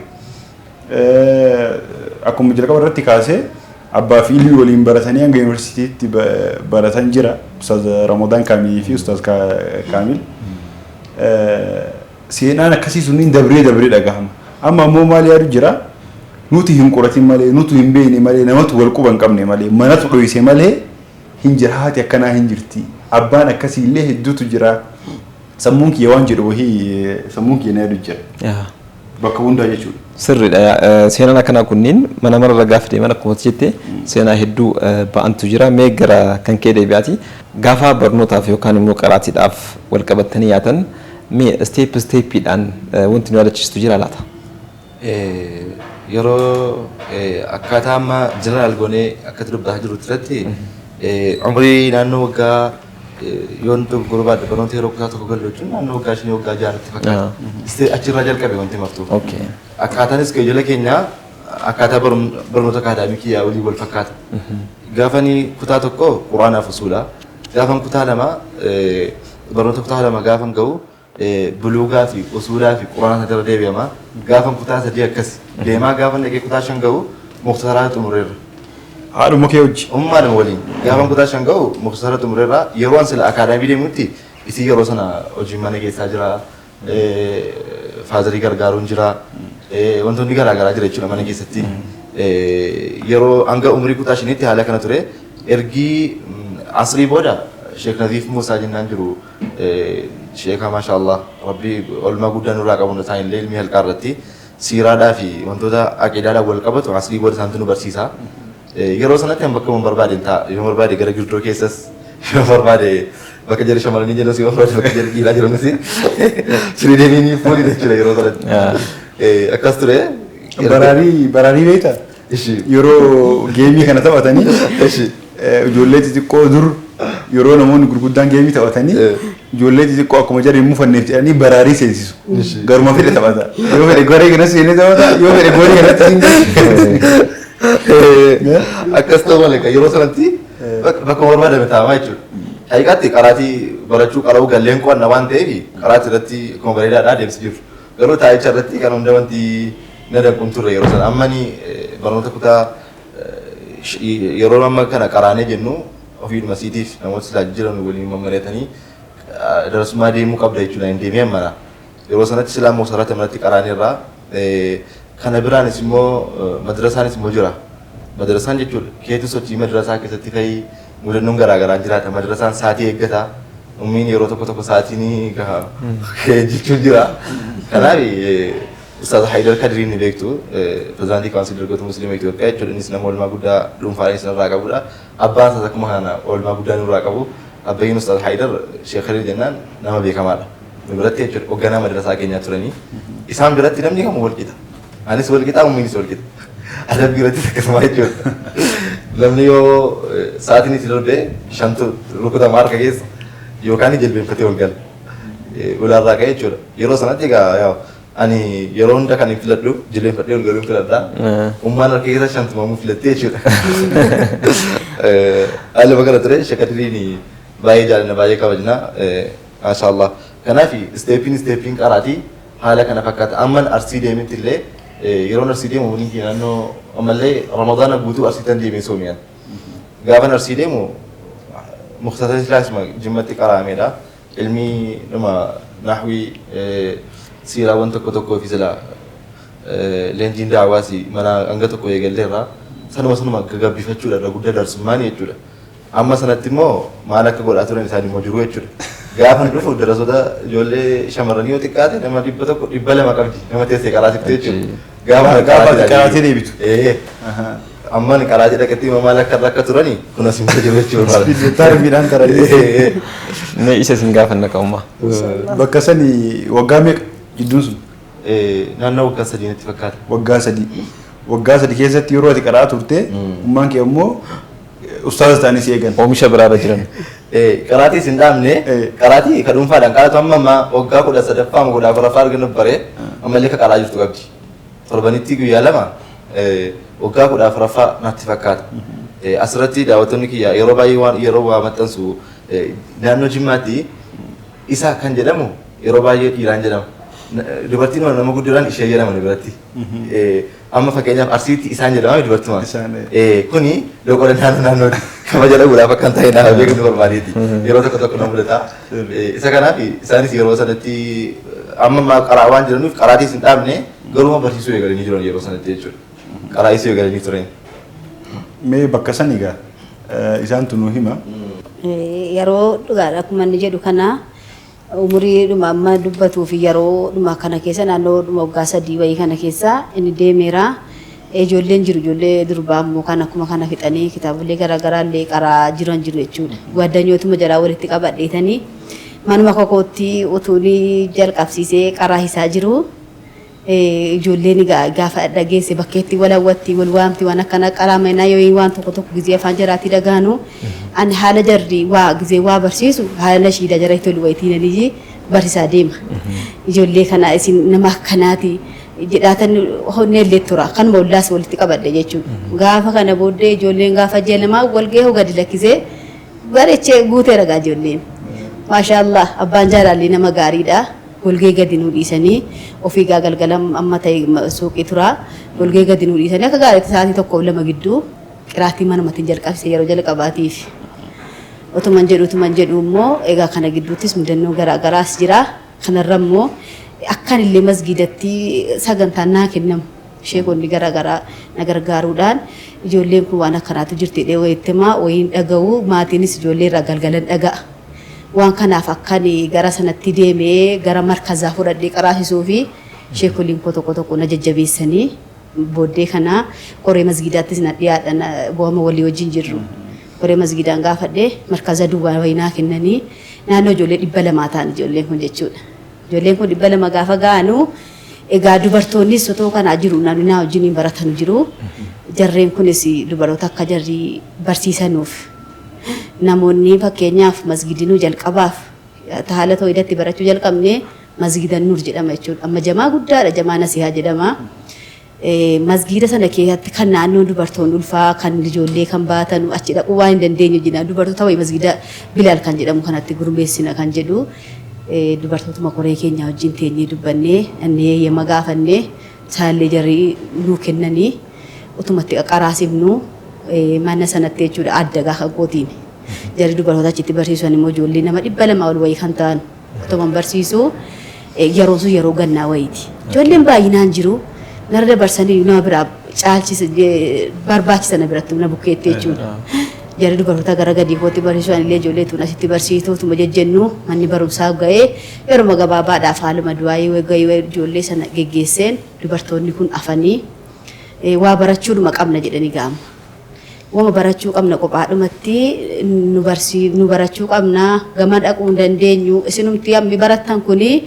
Akkuma jalqaba irratti kaasee abbaa fi ilmi waliin baratanii hanga yuunivarsiitiitti baratan jira. Ustaaz Ramadaan Kaamilii fi Ustaaz Kaamil. Seenaan akkasii sunniin dabree dabree dhagahama. Amma ammoo maal yaadu jira? Nuti hin qoratin malee, nuti hin beekne malee, namatu wal quba hin qabne malee, manatu dhoyse malee hin jira, haati akkanaa hin jirti. Abbaan akkasii illee hedduutu jira. Sammuun kiyya waan jedhu wahii sammuun kiyya na yaadu jira. Bakka hundaa jechuudha. Sirriidha. Seenaan akkanaa kunniin mana mararra gaafa deeman akkuma jette seenaa hedduu ba'antu jira. Mee gara kan kee deebi'aati. Gaafa barnootaaf yookaan immoo qaraatiidhaaf wal qabattanii yaatan Mee step stepiidhaan wanti nu yaadachiistu jira laata? Yeroo akkaataa amma jeneraal goonee akkatti dubbataa jiru irratti, umrii naannoo waggaa, yoon dogoggoruu baadhe, barnoota yeroo kutaa tokko galu jechuun naannoo waggaa 5, waggaa 6tti fakkaata. Achirraa jalqabe wanti martuu. Akkaataan schedule keenyaa akkaataa barnoota akaadaamikii walii wal fakkaata. Gaafani kutaa tokko quraanaaf usuula. Gaafan kutaa lama, barnoota kutaa lama gaafan ga'u, buluugaa fi usuulaa fi quraana irra deebi'ama. Gaafan kutaa sadii akkas deemaa, gaafan dhaqee kutaa 5 ga'u muktasaraa xumureerra. Haadhuma kee hojii. Ummaadhuma waliin gaafan kutaa 5 ga'u muktasara xumureerra. Yeroo an sila akaadaamii deemutti isii yeroo sana hojii mana keessaa jira. Fatherii gargaaruun jira. Wantoonni garaa garaa jira jechuudha mana keessatti. Yeroo hanga umurii kutaa 5tti haala kana ture. Ergii asrii booda Sheek Naziif Muusaa jennaan jiru, sheeka maashaallah rabbi olmaa guddaa nurraa qabu, isaan illee ilmi halqaa irratti siiraadhaa fi wantoota aqiidaadhaan wal qabatu asrii booda isaantu nu barsiisa. Yeroo sanatti an bakka barbaade ta'a. Yoo barbaade gara girdoo keessas, yoo barbaade bakka jarri shamarranii jedhus, yoo barbaade bakka jarri dhiiraa jedhamus firii fuudhi jechuudha yeroo sanatti. Akkas ture. Baraarii baraarii beektaa? Ishi. Yeroo gameii kana taphatanii Ishi. ijoollee xixiqqoo dur yeroo namoonni gurguddaan gameii taphatanii ijoollee xixiqqoo akkuma jarri hin mufanneef jedhanii baraarii seensisu. Garuma fedhe taphata. Yoo fedhe goree kanas seenee taphata, yoo fedhe gorii kanatti siin. Akkas ta'u malee yeroo sanatti bakka barbaadame taa'amaa jechuudha. Haqiiqaatti qaraatii barachuu qara'uu galleen qo'anna waan ta'eef qaraatii irratti akkuma bareedaadha adeemsi jiru. Garuu taa'icha irratti kan hunda wanti na danquun turre yeroo sana. Amma ni barnoota kutaa yeroo amma kana qaraanee jennu ofiidhuma siitiif namoota silaa jiran waliin mammareetanii darasummaa deemuu qabda jechuudha, hin deemee ammana. Yeroo sanatti silaa moosarratti manatti qaraaneerraa. Kana biraanis immoo madrasaanis immoo jira. Madrasaan jechuudha keetu sochii madrasaa keessatti fa'i mudannoon garaa garaan jiraata. Madrasaan sa'aatii eeggata. Ummiin yeroo tokko tokko sa'aatii ni gaha jechuun jira. Kanaaf Ustaaz Haidar Kadiriin ni beektu, pirezidaantii Councilii Dargaggoota Musliima Itoophiyaa jechuudha. Innis nama oolmaa guddaa dhuunfaadhaan isinirraa qabudha. Abbaan isaas akkuma kana oolmaa guddaa nurraa qabu. Abbayyiin Ustaaz Haidar Sheekh Khalil jennaan nama beekamaadha. Nu biratti jechuudha hoogganaa madrasaa keenyaa turanii. Isaan biratti namni kamuu wal qixa. Anis wal qixa, ummiinis wal qixa. Adabbii irrattis akkasuma jechuudha. Namni yoo sa'aatiin itti darbe shantu rukutama harka keessa yookaan jilbeenfatee ol gala. Ulaarraa ka'ee jechuudha. Yeroo sanatti egaa ani yeroo hunda kan hin filadhu jilbeenfadhee ol galuu hin filadha. Ummaan harka keessa shantumamuu filattee jechuudha. Haaluma kana ture. Shakadiriin baay'ee jaallanna, baay'ee kabajna. Maashaallah. Kanaaf stepiin stepiin qaraatii haala kana fakkaata. Amman Arsii deemetti illee, yeroon Arsii deemu umriin kiyya naannoo ammallee Ramadaana guutuu Arsii tan deemee soomiyaan. Gaafan Arsii deemu muktasar islaasuma Jimmatti qara'ameedha. Ilmi dhuma nahwii, siiraawwan tokko tokkoo fi sila leenjiin daawaas mana hanga tokko eegalleerra sanuma sanuma gagabbifachuudha irra guddaa darsummaanii jechuudha. Amma sanatti immoo maal akka godhaa turan isaan immoo jiru jechuudha. Gaafa dhufu darasoota ijoollee shamarranii yoo xiqqaate nama 100, 200 qabdi nama teessee karaa siftee jechuudha. Gaafa Gaafa qaraatii deebitu. Ee. Amma ani qaraatii dhaqetti immoo maal akka akka turani kun as immoo jiru jechuudha. Tarbiidhaan taranii. Mee isa isin gaafanna qa'ummaa. Bakka sani waggaa meeqa jidduun sun? Naannoo waggaa 3 natti fakkaata. Waggaa 3. Waggaa 3 keessatti yeroo ati qaraa turte ummaan kee immoo ustaaza ta'anii si eegan. Oomisha biraarra jiran. Qaraatii isin dhaabne, qaraatii ka dhuunfaadhaan qaratu amma ammaa waggaa 13ffaa amma 14ffaa argannu bare ammallee ka qaraa jirtu qabdi. Torbanitti guyyaa lama waggaa 14ffaa natti fakkaata. Asirratti daawwattoonni kiyya yeroo baay'ee waan yeroo waa maxxansu, naannoo Jimmaatti isa kan jedhamu yeroo baay'ee dhiiraan jedhama. Dubartiin nama guddinaan ishee jedhama nu biratti. Amma fakkeenyaaf Arsiitti isaan jedhama dubartuma. Isaan, Kuni loqoda naannoo naannooti. Kabaja dhabuudhaaf akka hin ta'e nama beeknu barbaadeeti. Yeroo tokko tokko nama mudata. Isa kanaaf isaanis yeroo sanatti amma ammaa qaraa waan jiraniif qaraatiis hin dhaabne, garuu barsiisuu eegalanii jiran yeroo sanatti jechuudha. Qaraa isuu eegalanii turan. Mee bakka sani egaa isaantu nu hima. Yeroo dhugaadha, akkuma inni jedhu kana umurii dhuma amma dubbatuu fi yeroo dhuma kana keessa naannoo dhuma waggaa 3 wayii kana keessa inni deemeera. Ijoolleen jiru, ijoollee durbaa immoo kan akkuma kana fixanii kitaabolee garaagaraa illee qaraa jiran jiru jechuudha. Gwaaddanyootuma jalaa walitti qabadheetanii Manuma kokootti utuun jalqabsiisee qaraa isaa jiru. Ijoolleen gaafa dhageesse bakkeetti wal hawwatti, wal waamti, waan akkana qaraameenaa yoo waan tokko tokko gizee afaan jaraatti dhagaanu, ani haala jarri waa gizee waa barsiisu haala nashiida jara tolu wayitiin aniyyi barsiisaa deema. Ijoollee kana isin nama akkanaati jedhaatan honneellee tura, kanuma ollaas walitti qabadhe jechuudha. Gaafa kana booddee ijoolleen gaafa ji'a lamaa wal gahee gadi lakkisee bareechee guutee ragaa ijoolleen. Maashaallah, abbaan jaalalli nama gaariidha. Golgee gadi nuu dhiisanii ofii gaa galgala amma ta'e suuqii tura. Golgee gadi nuu dhiisanii akka gaariitti sa'aatii 1 fi 2 gidduu qiraatii manumatti jalqabse yeroo jalqabaatiif. Utuman jedhu immoo egaa kana gidduuttis mudannoo garaa garaas jira. Kanarra immoo akkan illee masgiidatti sagantaan naa kennamu sheekonni garaa garaa na gargaaruudhaan, ijoolleen kun waan akkanaatu jirti jedhee wayitti himaa, wayiin dhaga'u, maatiinis ijoollee irraa galgalan dhaga'a. Waan kanaaf akkan gara sanatti deemee gara markazaa fudhadhee qaraasisuu fi sheekoliin koo tokko tokko na jajjabeessanii, booddee kana koree masgiidaattis na dhiyaadhan bu'ama walii wajjin jirru. Koree masgiidaan gaafadhee markaza duwwaa wayinaa kennanii, naannoo ijoollee 200 ta'an ijoolleen kun jechuudha. Ijoolleen kun 200 gaafa ga'anu, egaa dubartoonnis otoo kanaa jiru, namni naa wajjin baratanu jiru. Jarreen kunis dubaroota akka jarri barsiisanuuf, namoonni fakkeenyaaf masgidinuu jalqabaaf haala tooyidatti barachuu jalqabne Masgida Nur jedhama jechuudha. Amma jamaa guddaadha, jamaa Nasihaa jedhama. Masgiida sana keessatti kan naannoo dubartoonni ulfaa kan ijoollee kan baatan achi dhaquu waan hin dandeenye jira. Dubartoota wayii masgiida Bilaal kan jedhamu kanatti gurmeessina kan jedhu dubartootuma koree keenya wajjin teenyee dubbannee, annee yemma gaafannee, isaallee jarri nuu kennanii, utumatti qaqaraasifnu mana sanatti jechuudha adda gaafa gootiin. Jarri dubartoota achitti barsiisan immoo ijoollee nama 200 ol wayii kan ta'an utuman barsiisu, yeroo sun yeroo gannaa wayiiti. Ijoolleen baay'inaan jiru. Narra dabarsanii nama biraa caalchisa barbaachisa na biratti na bukkeetti jechuudha. Jarri dubartoota gara gadii kootti barsiisan illee ijoollee tun asitti barsiistuu tuma jejjennu, manni barumsaa ga'ee yeruma gabaabaadhaaf haaluma du'aayii ga'ee ijoollee sana geggeesseen, dubartoonni kun afanii waa barachuudhuma qabna jedhanii gaama. Wama barachuu qabna, kophaadhumatti nu nu barachuu qabna, gama dhaquu hin dandeenyu, isinumti hammi barattan kuni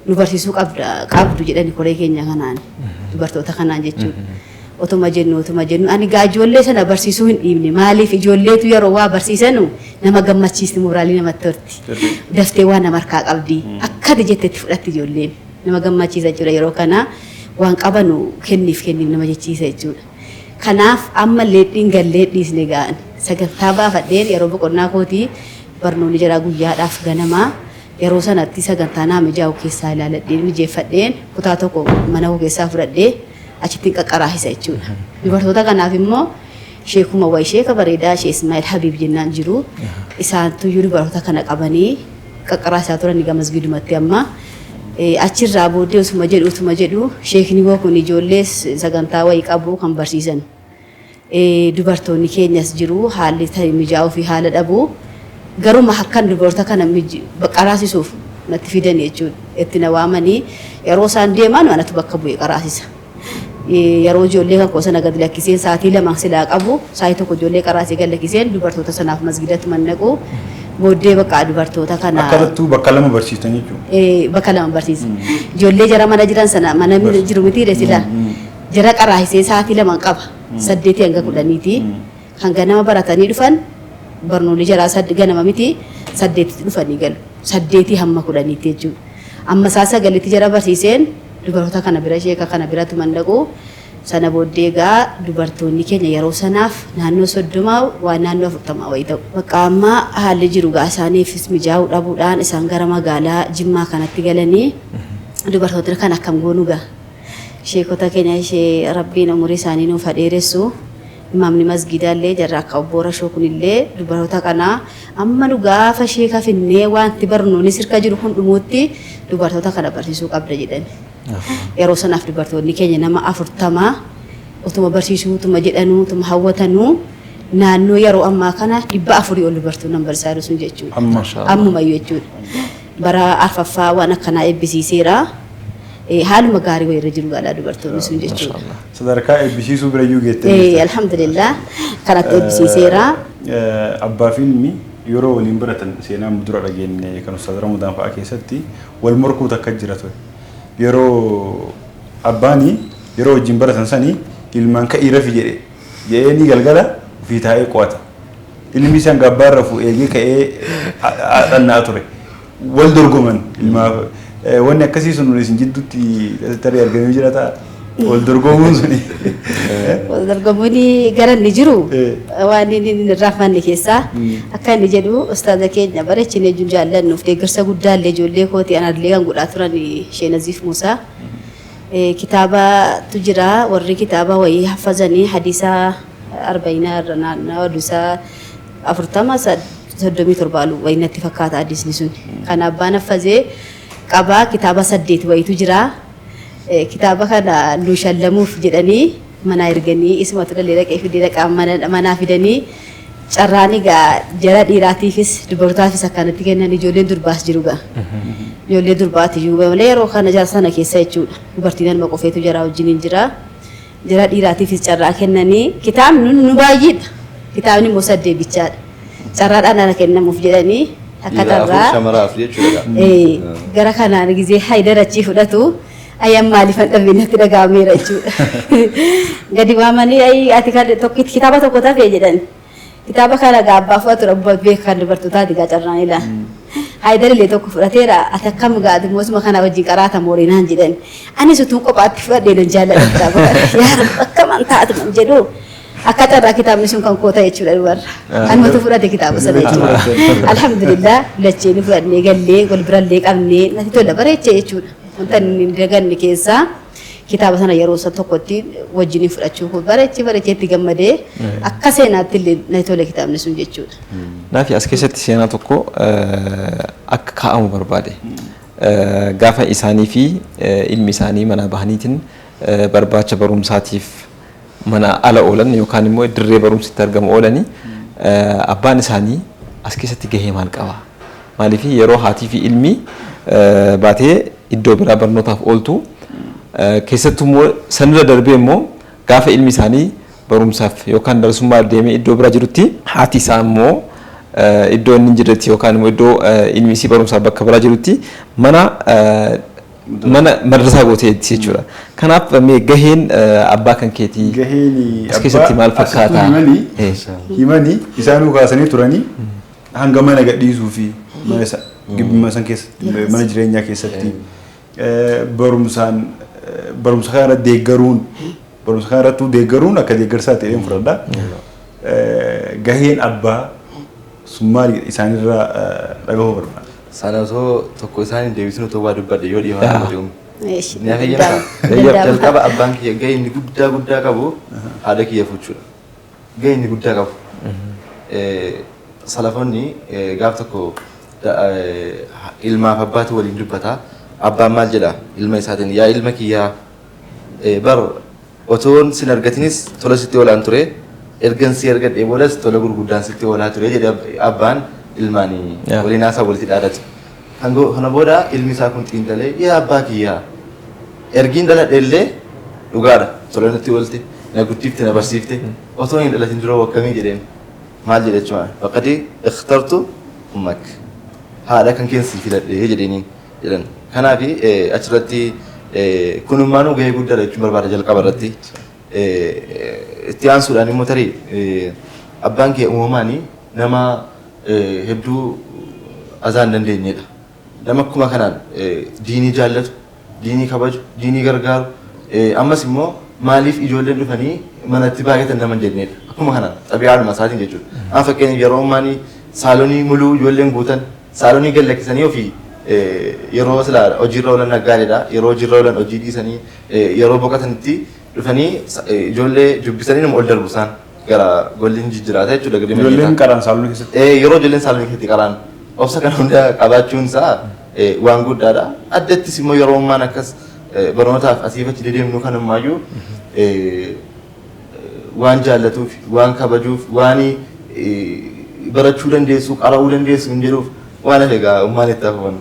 nu barsiisuu qabda qabdu jedhani koree keenya kanaan, dubartoota kanaan jechuudha. Otuma jennu ani gaa ijoollee sana barsiisuu hin dhiibne. Maaliif? Ijoolleetu yeroo waa barsiisanu nama gammachiisti, mooraalii namatti horti. Daftee waan nama harkaa qabdi. Akka ati jettetti fudhatti ijoolleen. Nama gammachiisa jechuudha, yeroo kana waan qabanu kenniif kenniif nama jechiisa jechuudha. Kanaaf ammallee dhingallee dhiisne ga'an sagantaa baafadheen yeroo boqonnaa kootii barnoonni jira guyyaadhaaf ganamaa, yeroo sanatti sagantaa naa mijaa'u keessaa ilaaladheen mijeeffadheen kutaa tokko mana koo keessaa fudhadhee achitti qaqqaraasisa jechuudha. Dubartoota kanaaf immoo sheekuma wayii, sheeka bareedaa, ishee Ismaa'il Habiib jennaan jiru, isaantuyyuu dubartoota kana qabanii qaqqaraasaa turan egaa masgiidumatti amma. Achirraa booddee utuma jedhu sheekni koo kun ijoollee sagantaa wayii qabu kan barsiisan. Dubartoonni keenyas jiru, haalli mijaa'uu fi haala dhabu, garuma akkan dubartoota kana qaraasisuuf natti fidan jechuudha. Itti na waamanii, yeroo isaan deeman anatu bakka bu'ee qaraasisa. Yeroo ijoollee kan koo sana gad lakkiseen sa'aatii 2 silaa qabu, sa'aatii 1 ijoollee qaraasee gad lakkiseen dubartoota sanaaf masgidatti mannaqu, booddee bakka dubartoota kana. Akkanattuu bakka lama barsiistan jechuudha. Bakka lama barsiisa. Ijoollee jara mana jiran sana, mana jiru miti sila, jara qaraasisee sa'aatii 2 qaba. 8 hanga 10ti. Kan ganama baratanii dhufan, barnoonni jaraa ganama miti, 8tti dhufanii galu. 8 hamma 10tti jechuudha. Amma isaa 9tti jara barsiiseen dubartoota kana bira, sheeka kana biratti mannaqu. Sana booddee egaa dubartoonni keenya yeroo sanaaf naannoo 30 waan naannoo 40 wayii ta'u. Bakka amma haalli jiru gaa isaaniifis mijaa'uu dhabuudhaan isaan gara magaalaa Jimmaa kanatti galanii, dubartoota kan akkam goonu gaa. Sheekota keenya ishee Rabbiin umurii isaanii nuuf haa dheeressu. Imaamni masgiidaallee jarra akka obbo Rashoo kunillee dubartoota kanaa amma nu gaafa sheeka finnee wanti barnoonni sirka jiru kun dhumuutti dubartoota kana barsiisuu qabda jedhan. Yeroo sanaaf dubartoonni keenya nama 40 utuma barsiisuu utuma jedhanuu, utuma hawwatanuu, naannoo yeroo ammaa kana 400 ol dubartoonni nan barsiisaa jiru sun jechuudha. Ammumayyuu jechuudha. Bara arfaffaa waan akkanaa eebbisiiseera. Haaluma gaarii wayirra jiru gaalaa dubartoonni sun jechuudha. Sadarkaa eebbisiisuu birayyuu geettee. Alhamdulillah, kanatti eebbisiiseera. Abbaa fi ilmi Yeroo waliin baratan seenaa dura dhageenye kan Ustaaz Ramadaan fa'aa keessatti wal morkuu takka jira ture. Yeroo abbaanii yeroo wajjin baratan sanii ilmaan ka'ii rafi jedhe jedheenii galgala ofii taa'ee qo'ata. Ilmi isaan gabbaa rafu eegee ka'ee dhannaa ture. Wal dorgoman ilmaaf wanni akkasii sun isin jidduutti tarii argamee jira ta'a. Wal dorgomuun suni. Wal dorgomuun gara inni jiru waan inni hin irraanfanne keessaa akka inni jedhu ustaaza keenya bareechinee jiru jaallannuuf deeggarsa guddaa illee ijoollee kooti anallee kan godhaa turan Shee Naziif Muusaa. Kitaabatu jira, warri kitaaba wayii haffazanii hadiisa arba'iinaa irra naannawaa hadiisa 40 37 wayii natti fakkaata hadiisni sun. Kan abbaan haffazee qabaa kitaaba 8 wayiitu jira. Kitaaba kana nu shallamuuf jedhanii mana erganii isumatu dhalee dhaqee fidee dhaqaa manaa fidanii carraan egaa jara dhiiraatiifis dubartootaafis akkanatti kennan ijoolleen durbaas jiru gaa. Ijoollee durbaati iyyuu malee yeroo kana jara sana keessa jechuudha. Dubartiin anuma qofeetu jaraa wajjin hin jira. Jara dhiiraatiifis carraa kennanii kitaabni nu baay'eedha. Kitaabni immoo 8 bichaadha. Carraadhaan ana kennamuuf jedhanii akka Dhiira 4 carraa shamara 4 jechuudha. Gara kanaan gizee Haydar achii fudhatu ayyan maaliifan dhabee natti dhaga'ameera jechuudha. Gadi waamanii ayi ati kan tokkitti kitaaba tokko tafe jedhan. Kitaaba kana gaa abbaa fudhatu abbaa beeka kan dubartootaati gaa carraan ilaa. Haydar illee tokko fudhateera ati akkam gaa ati moosuma kana wajjin qaraata moorinaan jedhan. Anis utuu kophaatti fudhadhee nan jaalladha kitaaba kana. Yaa Rabbi akkaman taatu man jedhu. Akka carraa kitaabni sun kan koo ta'e jechuudha dubarra. Anumatu fudhate kitaaba sana jechuudha. Alhamdulillah lachee fudhannee gallee wal birallee qabnee natti tola bareechee jechuudha. Wanta inni hin daganne keessaa kitaaba sana yeroo isa tokkotti wajjin fudhachuu koo bareechee bareechee itti gammadee akka seenaatti illee natti tole kitaabni sun jechuudha. Naafi as keessatti seenaa tokko akka kaa'amu barbaade. Gaafa isaanii fi ilmi isaanii mana bahaniitiin barbaacha barumsaatiif mana ala oolan yookaan immoo dirree barumsi itti argamu oolanii abbaan isaanii as keessatti gahee maal qaba? Maaliif yeroo haatii fi ilmi baatee iddoo biraa barnootaaf ooltu keessattuu immoo sanirra darbee immoo gaafa ilmi isaanii barumsaaf yookaan darsummaa deemee iddoo biraa jirutti haati isaa immoo iddoo inni hin jirretti yookaan immoo iddoo ilmi isii barumsaaf bakka biraa jirutti mana mana madrasaa gooteetti jechuudha. Kanaaf mee gaheen abbaa kan keetii Gaheen as keessatti maal fakkaata? Himanii isaanuu kaasanii turanii hanga mana gadhiisuu fi mana isa gibbima san keessatti mana jireenyaa keessatti barumsaan barumsa kana irratti deeggaruun barumsa kana irratti deeggaruun akka deeggarsaa ta'een fudhadha. Gaheen abbaa sun maali isaanirraa dhagahuu barbaada. Sana osoo tokko isaan hin deebisin otoo waa dubbadhe yoo dhiifama godhe uume. Ni hayyama. Danda'ama. Jalqaba abbaan kiyya gahee inni guddaa guddaa qabu haadha kiyya fuuchuudha. Gahee inni guddaa qabu. Salafoonni gaaf tokko ilmaaf abbaatu waliin dubbata. Abbaan maal jedha ilma isaatiin yaa ilma kiyyaa bar otoon sin argatinis tola sitti oolaan ture ergan si argadhee boodas tola gurguddaan sitti oolaa ture jedhe abbaan ilmaanii waliin haasaa walitti dhaadatu. Kana booda ilmi isaa kun xiinxalee yaa abbaa kiyyaa ergiin dhaladhe illee dhugaadha tola natti oolte na guddifte na barsiifte otoo hin dhalatin dura akkamii jedheen maal jedhe jechuudha faqadi ikhtartu ummak haadha kan keessa filadhe jedheenii jedhan. Kanaaf achirratti kunummaanuu gahee guddaadha jechuun barbaada jalqaba irratti. Itti aansuudhaan immoo tarii abbaan kee uumamaan nama hedduu azaa hin dandeenyedha. Nama akkuma kanaan diinii jaallatu, diinii kabaju, diinii gargaaru, ammas immoo maaliif ijoolleen dhufanii manatti baay'atan nama hin jennedha. Akkuma kanaan xabi'aadhuma isaatiin jechuudha. Amma fakkeenyaaf yeroo ammaanii saalonii muluu ijoolleen guutan saalonii gad lakkisanii ofii yeroo silaa hojiirra oolan naggaadheedha. Yeroo hojiirra oolan hojii dhiisanii yeroo boqotanitti dhufanii ijoollee dubbisanii nama ol darbu isaan gara golli hin jijjiiraata jechuudha. Gadi Ijoolleen qaraan saalonii keessatti. Yeroo ijoolleen saalonii keessatti qaraan obsa kana hunda qabaachuun isaa waan guddaadha. Addattis immoo yeroo ammaan akkas barnootaaf asii achi dedeemnu kanummaayyuu waan jaallatuuf, waan kabajuuf, waan barachuu dandeessu, qara'uu dandeessu hin jedhuuf waan hafe egaa ummaan itti hafuun.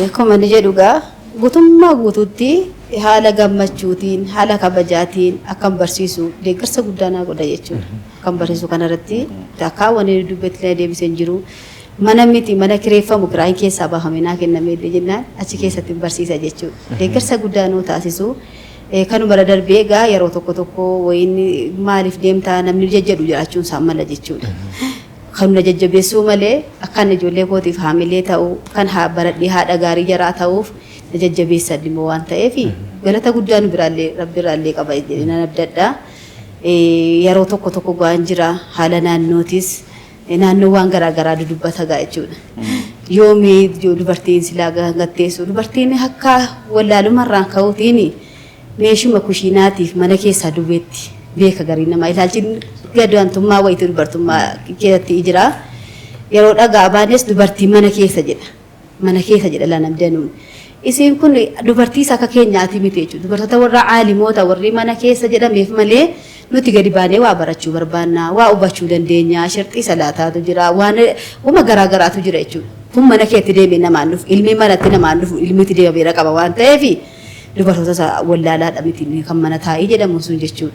Akkuma inni jedhu egaa guutummaa guutuutti Haala gammachuutiin, haala kabajaatiin akkan barsiisu deeggarsa guddaa naa godha jechuudha. Akkan barsiisu kanarratti takkaa wanni dubbetti illee deebisee hin jiru. Mana miti, mana kireeffamu kiraayin keessaa baafame naa kenname illee jennaan achi keessatti hin barsiisa jechuudha. Deeggarsa guddaa nuu taasisu. Kanuma irra darbee egaa yeroo tokko tokko wayiin maaliif deemtaa namni jajjadhu jiraachuun isaan mala jechuudha. Kan na jajjabeessuu malee akkan ijoollee kootiif haamilee ta'u, kan baradhee haadha gaarii jaraa ta'uuf na jajjabeessan immoo waan ta'eef galata guddaa nu biraallee Rabbi irraallee qaba jedhee nan abdadha. Yeroo tokko tokko waan jira, haala naannootis naannoo waan garaa garaa dudubbata gaa jechuudha. Yoomi dubartiin silaa gatteessu, dubartiin akka wallaalumarraan ka'uutiin meeshuma kushiinaatiif mana keessaa duwweetti beeka garii namaa, ilaalchi gadaantummaa wayitii dubartummaa keessatti jira. Yeroo dhagaa baanes dubartiin mana keessa jedha. Mana keessa jedha laa namdanuun. Isiin kun dubartiis akka keenyaati miti jechuudha. Dubartoota warra aalimoota warri mana keessa jedhameef malee nuti gadi baanee waa barachuu barbaanna, waa hubachuu dandeenya, shirxii salaataatu jira, waan uma garaa garaatu jira jechuudha. Kun mana keetti deemee namaan dhufu, ilmi manatti namaan dhufu, ilmitti deemee qaba waan ta'eef dubartoota wallaalaadha miti kan mana taa'ii jedhamu sun jechuudha.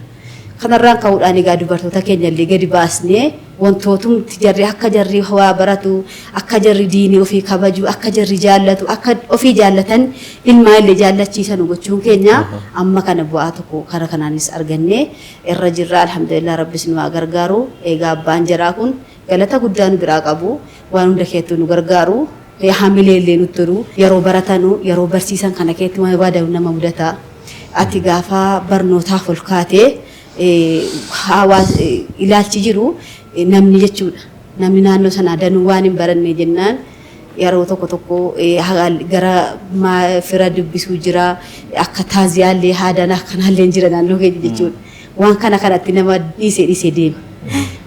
Kanarraan ka'uudhaan egaa dubartoota keenya illee gadi baasnee wantootumti jarri akka jarri waa baratu, akka jarri diinii ofii kabaju, akka jarri jaallatu, akka ofii jaallatan ilmaa illee jaallachiisan gochuun keenya amma kana bu'aa tokko kara kanaanis argannee irra jirra. Alhamdulillah, Rabbis nu haa gargaaru. Egaa abbaan jaraa kun galata guddaa nu biraa qabu, waan hunda keessattuu nu gargaaru, hamilee illee nutti tolu. Yeroo baratanu, yeroo barsiisan kana keessatti waan baadamu nama mudata. Ati gaafa barnootaaf ol kaatee hawaasa ilaalchi jiru namni jechuudha. Namni naannoo sanaa danuu waan hin baranne jennaan yeroo tokko tokko gara fira dubbisuu jira, akka taaziyaallee haadaan akkanaallee jira naannoo keenya jechuudha. Waan kana kanatti nama dhiisee dhiisee deema.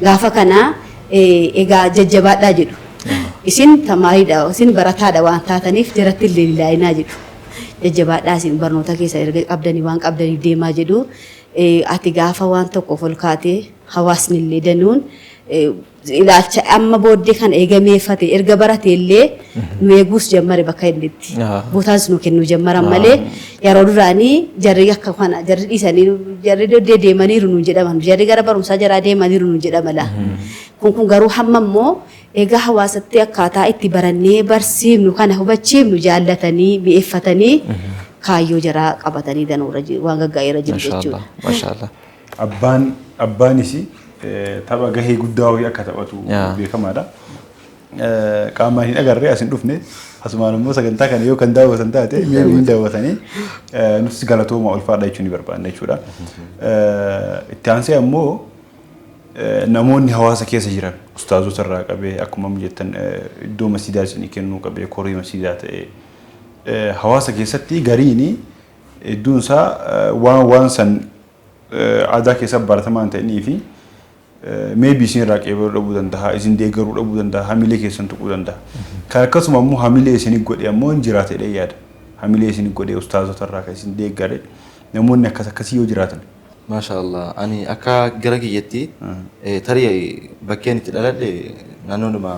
Gaafa kana egaa jajjabaadhaa jedhu. Isin tamaariidha, isin barataadha waan taataniif jaratti illee ilaalinaa jedhu. Jajjabaadhaa, isin barnoota keessa erga qabdanii waan qabdaniif deemaa jedhu. Ati gaafa waan tokkoof ol kaatee hawaasni illee danuun ilaalcha amma booddee kana eegameeffate erga barate illee nu eeguus jammare bakka inni itti. Bootaas nu kennuu jammaran malee yeroo duraanii jarri akka kana jarri dhiisanii jarri deemaniiru nu jedhaman, jarri gara barumsaa jaraa deemaniiru nu jedhama laa. Kun garuu hamma immoo egaa hawaasatti akkaataa itti barannee barsiifnu kana hubachiifnu jaallatanii mi'eeffatanii kaayyoo jaraa qabatanii danuurra waan gaggaarii jiru jechuudha. Maashaallah. Abbaanis tapha gahee guddaa wayii akka taphatu beekamaadha. Qaamaan hin agarree as hin dhufne, asumaan immoo sagantaa kana yoo kan daawwatan taate mee hin daawwatanii nutis galatooma ulfaadha jechuun ni barbaanna jechuudha. Itti aansee ammoo namoonni hawaasa keessa jiran ustaazota irraa qabee, akkuma jettan iddoo masiidaa isinii kennuu qabee, korii masiidaa ta'ee, hawaasa keessatti gariin hedduun isaa waan san aadaa keessa baratamaa hin ta'inii fi maybe isin irraa qeebaluu dhabuu danda'a, isin deeggaruu dhabuu danda'a, hamilee keessan tuquu danda'a. Kan akkasuma immoo hamilee isin godhe ammoo hin jiraate jedhee yaada. Hamilee isin godhe ustaazota irraa kan isin deeggare namoonni akkas akkasii yoo jiraatan. Maasha Allah. Ani akka gara kiyyatti tarii bakkeen itti dhaladhe naannoodhuma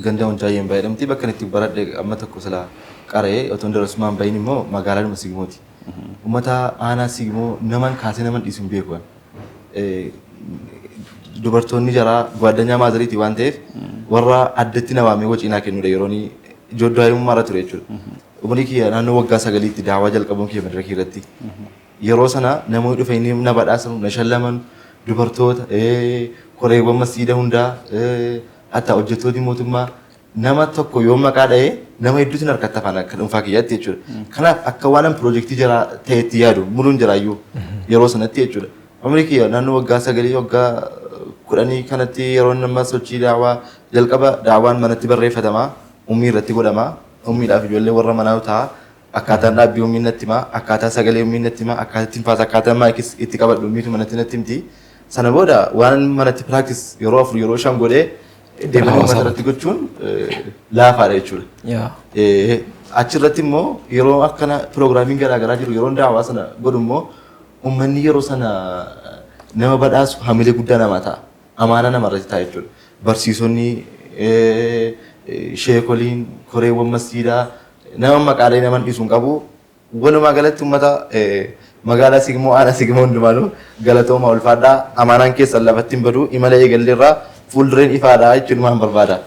ganda Wancaayyeen baay'adhamti. Bakka itti baradhe amma tokko sila qara'ee otoo darasummaan bahin immoo magaalaadhuma Sigmooti. Uummata aanaa Sigmoo naman kaasee naman dhiisu hin beeku. Dubartoonni jaraa gwaaddanyaa maazariiti waan ta'eef warra addatti na waamee waciinaa kennudha yeroo inni daa'imummaa irra ture jechuudha. Umurii kiyya naannoo waggaa 9tti daawaa jalqabuun kiyya madaraka irratti. Yeroo sana namoonni dhufanii na badhaasan, na shallaman, dubartoota, koreewwan masjiida hundaa, hatta hojjettooti mootummaa, nama tokko yoo maqaa dha'ee nama hedduutu harkatti afaan akka dhuunfaa kiyyaatti jechuudha. Kanaaf akka waan piroojeektii jara ta'etti yaadu muluun jiraayyuu yeroo sanatti jechuudha. Umurii kiyya naannoo waggaa 9, waggaa 10 kanatti yeroo nama sochii daawaa jalqaba, daawaan manatti barreeffatamaa, ummii irratti godhamaa, ummiidhaaf ijoollee warra manaa ta'a. Akkaataan dhaabbii ummiin natti himaa, akkaataa sagalee ummiin natti himaa, akkaataa ittiin faasa, akkaataa maayikis itti qabadhu ummiitu manatti natti himti. Sana booda waan manatti practice yeroo 4, yeroo 5 godhee deemanii uummata irratti gochuun laafaadha jechuudha. Achirratti immoo yeroo akkana piroogiraamiin garaa garaa jiru, yeroo daawaa sana godhu immoo uummanni yeroo sana nama badhaasu hamilee guddaa namaa ta'a. Amaanaa namarratti ta'a jechuudha. Barsiisonni, sheekoliin, koreewwan masjiidaa, nama maqaalee naman dhiisu hin qabu. Walumaa galatti uummata magaalaa Sigmoo, aanaa Sigmoo hundumaanuu galatooma, ulfaadhaa. Amaanaan keessan lafatti hin badu, imala eegalleerraa fuuldureen ifaadha jechuun waan barbaada.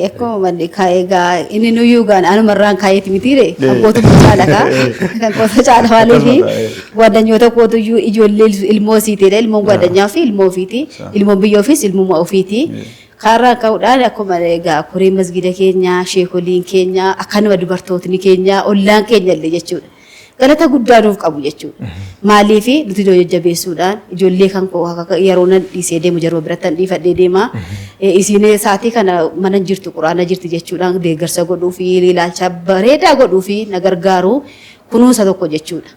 Akkuma malli egaa inni nuyyuu gaan anumarraan kaayeeti mitiire, kan kootu caala kaa, kan kootu caala. Maaliifi gwaaddanyoota kootuyyuu ijoollee ilmoo isiitiidha. Ilmoon gwaaddanyaa fi ilmoo ofiiti, ilmoon biyya ofiis ilmuma ofiiti. Kaarraa ka'uudhaan akkuma egaa koreen masgida keenya, sheekoliin keenya, akkanuma dubartootni keenya, ollaan keenya illee jechuudha. Galata guddaa nuuf qabu jechuudha. Maaliif nuti iddoo jajjabeessuudhaan ijoollee kan koo yeroo nan dhiisee deemu jaruma biratti nan dhiifadhee deema. Isiin sa'aatii kana mana jirtu, quraana jirti jechuudhaan deeggarsa godhuu fi ilaalcha bareedaa godhuu fi na gargaaru, kunuunsa tokko jechuudha.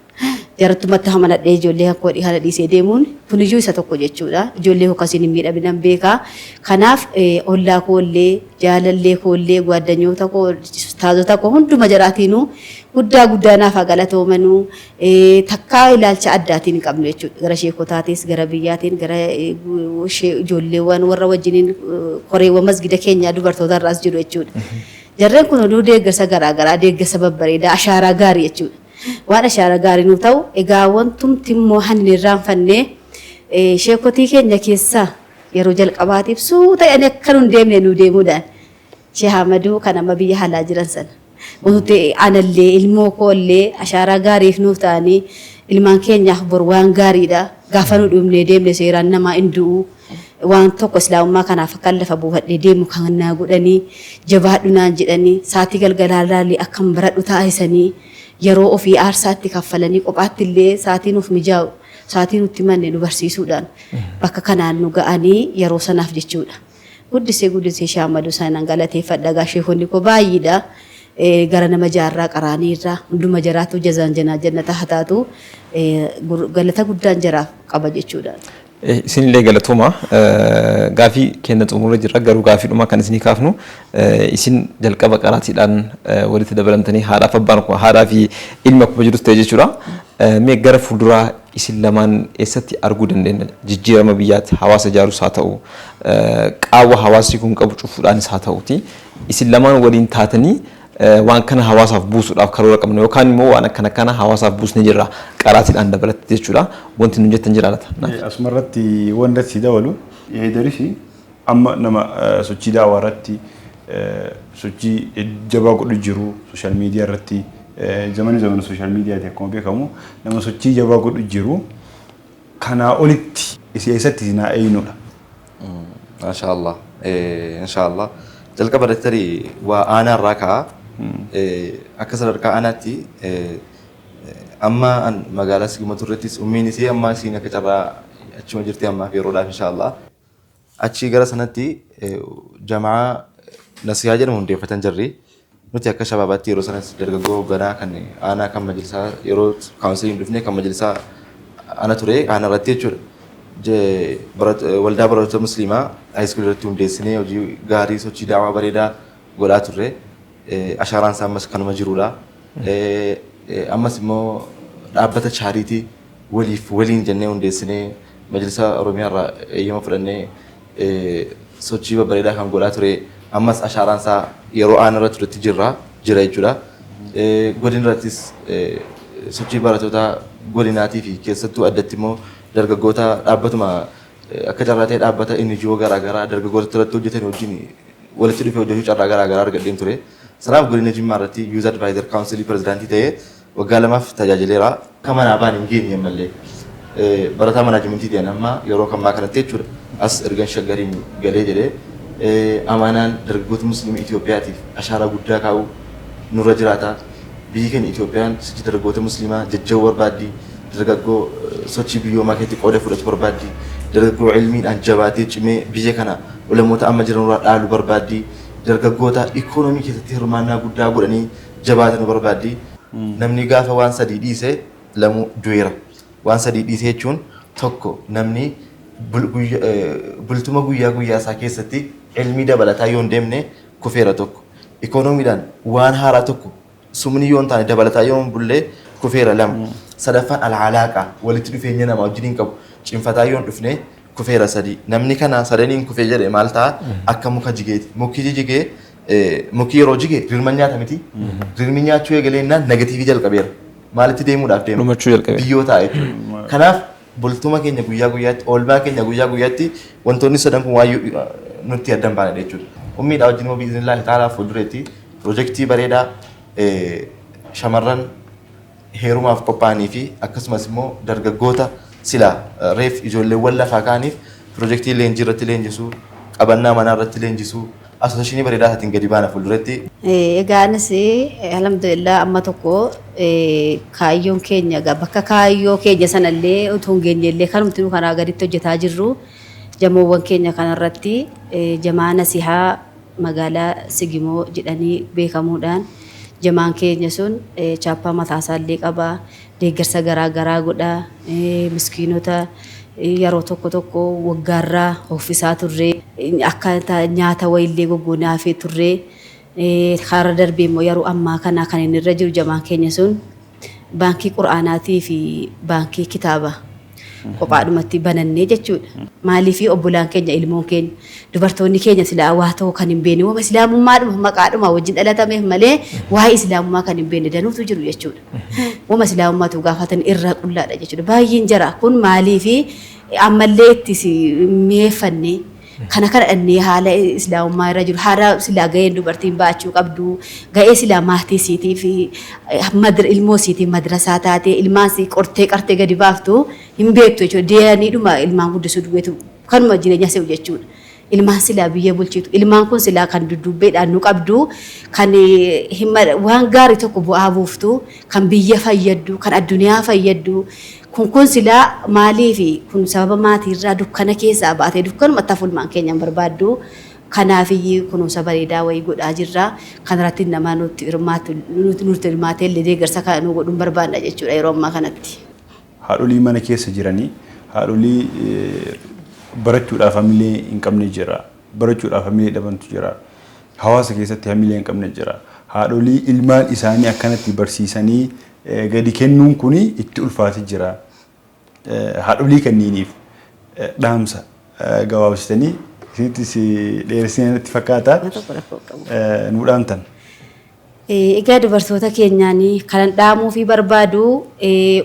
Jarattumatti hamanadhee ijoollee kan koo kana dhiisee deemuun kuniyyuu isa tokko jechuudha. Ijoollee koo akkasiin hin miidhaminan beekaa. Kanaaf ollaa koollee, jaalallee koollee, gwaaddanyoota koo, ustaazota koo hunduma jaraatiinuu guddaa guddaa naaf haa galatoomanuu. Takkaa ilaalcha addaatiin hin qabnu jechuudha. Gara sheekotaatis, gara biyyaatiin, gara ijoolleewwan warra wajjiniin koreewwan masgida keenyaa dubartoota irraas jiru jechuudha. Jarreen kun hunduu deeggarsa garaagaraa, deeggarsa babbareedaa, ashaaraa gaarii jechuudha. Waan ashaaraa gaarii nuu ta'u egaa wantumti immoo hanni irraanfannee sheekotii keenya keessaa yeroo jalqabaatiif suuta ani akka nun deemne nu deemuudhaan Sheekh Ahmaduu kan amma biyya halaa jiran sana. Wanti anallee ilmoo koollee ashaaraa gaariif nuuf ta'anii ilmaan keenyaaf bor waan gaariidha. Gaafa nu dhumnee deemne seeraan namaa hin du'u. Waan tokko islaamummaa kanaaf akka lafa buufadhee deemu kan naa godhanii, jabaadhu naan jedhanii, saatii galgalaa laalii akkan baradhu taasisanii, yeroo ofii aarsaatti kaffalanii, kophaatti illee saatii nuuf mijaa'u, saatii nutti manne nu barsiisuudhaan bakka kanaan nu ga'anii yeroo sanaaf jechuudha. Guddisee guddisee Sheekh Ahmaduu sanaan galateeffadha. Egaa sheekonni koo baay'eedha. Gara nama jaarraa qaraanii irraa hunduma jaraatu jazaan janaa jannata haa taatu, galata guddaan jaraaf qaba jechuudha. Isinillee galatooma. Gaafii keenya xumurra jirra, garuu gaafiidhuma kan isinii kaafnu, isin jalqaba qaraatiidhaan walitti dabalamtanii haadhaaf abbaan haadhaa fi ilmi akkuma jirus ta'e jechuudha. Mee gara fuulduraa isin lamaan eessatti arguu dandeenya? Jijjiirama biyyaatti hawaasa ijaarus haa ta'u, qaawwa hawaasni kun qabu cufuudhaanis haa ta'uti. Isin lamaan waliin taatanii waan kana hawaasaaf buusuudhaaf karoora qabna yookaan immoo waan akkana kana hawaasaaf buusnee jirra qaraatiidhaan dabalatti jechuudha. Wanti nu jettan jira laata? Asumarratti wanta si dabalu, Heedaris amma nama sochii daawaa irratti sochii jabaa godhu jiru, social media irratti, zamani zamana social mediaati akkuma beekamu, nama sochii jabaa godhu jiru. Kanaa olitti eessatti isin haa eenyudha? Maashaallah. Inshaallah. Jalqaba irratti tarii waa aanaa irraa ka'a. Akka sadarkaa aanaatti amma magaalaa Sigma turrettis ummiin isii amma isiin akka carraa achuma jirti ammaaf yeroodhaaf, inshaallah. Achii gara sanatti jamaa nasihaa jedhamu hundeeffatan jirri. Nuti akka shabaabaatti yeroo sanas dargaggoo hoogganaa kan aanaa kan majlisaa, yeroo kaawunsiliin dhufne kan majlisaa ana ture aanaa irratti jechuudha. Waldaa barattoota musliimaa high school irratti hundeessinee hojii gaarii, sochii daawaa bareedaa godhaa turre. Ashaaraan isaa ammas kanuma jirudha. Ammas immoo dhaabbata charity waliif waliin jennee hundeessinee majlisa Oromiyaa irraa eeyyama fudhannee sochii babbareedaa kan godhaa ture, ammas ashaaraan isaa yeroo aanaa irra turetti jira jechuudha. Godina irrattis sochii barattoota godinaatii fi keessattuu addatti immoo dargaggoota dhaabbatuma akka carraa ta'e dhaabbata NGO garaagaraa dargaggoota irratti hojjetan wajjin walitti dhufee hojjechuu carraa garaagaraa argadheen ture. Sanaaf godina Jimmaa irratti Youth Advisor Council pirezidaantii ta'ee waggaa 2f tajaajileera. Akka manaa baan hin geenye ammallee. Barataa manaajimentii ta'an amma yeroo kammaa kanatti jechuudha. As ergan Shaggariin galee jedhee amaanaan dargaggoota musliimii Itoophiyaatiif ashaaraa guddaa kaa'uu nurra jiraata. Biyyi keenya Itoophiyaan sochii dargaggoota musliimaa jajjaboo barbaaddi. Dargaggoo sochii biyyoomaa keessatti qooda fudhatu barbaaddi. Dargaggoo ilmiidhaan jabaatee cimee biyya kana ulamoota amma jiran irraa dhaalu barbaaddi. Dargaggoota ikoonoomii keessatti hirmaannaa guddaa godhanii jabaatan barbaaddi. Namni gaafa waan sadii dhiise lamuu du'eera. Waan sadii dhiise jechuun, tokko, namni bultuma guyyaa guyyaa isaa keessatti ilmii dabalataa yoo hin deemne kufeera tokko. Ikoonomiidhaan waan haaraa tokko sumni yoo hin taane dabalataa yoo hin bulle kufeera lama. Sadaffaan alaalaaqa walitti dhufeenya namaa wajjin hin qabu cimfataa yoo hin dhufne kufeera sadii. Namni kana sadaniin kufee jedhe maal ta'a? Akka muka jigeeti. Mukki jigee Muki yeroo jige rirma nyaata miti. Rirmi nyaachuu eegaleennaan negative jalqabeera. Maalitti deemuudhaaf deema? Dhumachuu jalqabe. Biyyoo ta'a jechuudha. Kanaaf bultuma keenya guyyaa guyyaatti, oolmaa keenya guyyaa guyyaatti wantoonni sadan kun waayyuu nutti adda hin baanedha jechuudha. Ummiidhaa wajjin immoo biiznillaahi ta'aalaa fuuldureetti piroojeektii bareedaa shamarran heerumaaf qophaa'anii fi akkasumas immoo dargaggoota sila reef ijoolleewwan lafaa ka'aniif piroojeektii leenjii irratti leenjisuu, qabannaa manaa irratti leenjisuu, asooseeshinii bareedaa isaatiin gadi baana fuuldureetti. Egaa anis alhamdulillah amma tokko kaayyoon keenya egaa bakka kaayyoo keenya sanallee utuu hin geenyellee kanumti nu kanaa gaditti hojjetaa jirru jamoowwan keenya kanarratti jamaa nasihaa magaalaa Sigimoo jedhanii beekamuudhaan jamaan keenya sun chaappaa mataasaallee qaba, deeggarsa garaa garaa godha, miskiinota yeroo tokko tokko waggaarraa hoffisaa turre, akka nyaata wayiillee goggonaafee turre. Karaa darbee immoo yeroo ammaa kana kan inni irra jiru jamaan keenya sun baankii qura'aanaatii fi baankii kitaaba kophaadhumatti banannee jechuudha. Maaliif obbolaan keenya, ilmoon keenya, dubartoonni keenya silaa waa ta'uu kan hin beekne, wama islaamummaadhuma maqaadhuma wajjin dhalatameef malee waa'ee islaamummaa kan hin beekne danuutu jiru jechuudha. Wama islaamummaatu gaafatan irra qullaadha jechuudha. Baay'een jara kun maaliif ammallee itti mi'eeffanne kana kadhannee haala islaamummaa irra jiru, haala silaa ga'een dubartiin baachuu qabdu, ga'ee silaa maatii siitii fi ilmoo siitii madrasaa taatee ilmaan sii qortee qartee gadi baaftu hin beektu jechuudha. Dee'aniidhuma ilmaan guddisuu duwweetu kanuma jireenya se'u jechuudha. Ilmaan silaa biyya bulchitu, ilmaan kun silaa kan dudduubbeedhaan nu qabdu, kan waan gaarii tokko bu'aa buuftu, kan biyya fayyaddu, kan addunyaa fayyaddu, kun silaa maaliifi kun sababa maatiirraa dukkana keessaa baatee dukkanuma tafulmaan keenya hin barbaaddu. Kanaafiyyuu kunuunsa bareedaa wayii godhaa jirra. Kanarratti nama nutti hirmaatu, nutti hirmaatee illee deeggarsa kana nu godhuun barbaadna jechuudha yeroo ammaa kanatti. Haadholii mana keessa jiranii, haadholii barachuudhaaf hamilee hin qabne jira. Barachuudhaaf hamilee dhabantu jira. Hawaasa keessatti hamilee hin qabne jira. Haadholii ilmaan isaanii akkanatti barsiisanii gadi kennuun kuni itti ulfaatee jira. Haadholii kanniiniif dhaamsa gabaabsitanii isinittis dheeressinee natti fakkaata. Nu dhaamtan. Egaa dubartoota keenyaan kanan dhaamuu fi barbaadu,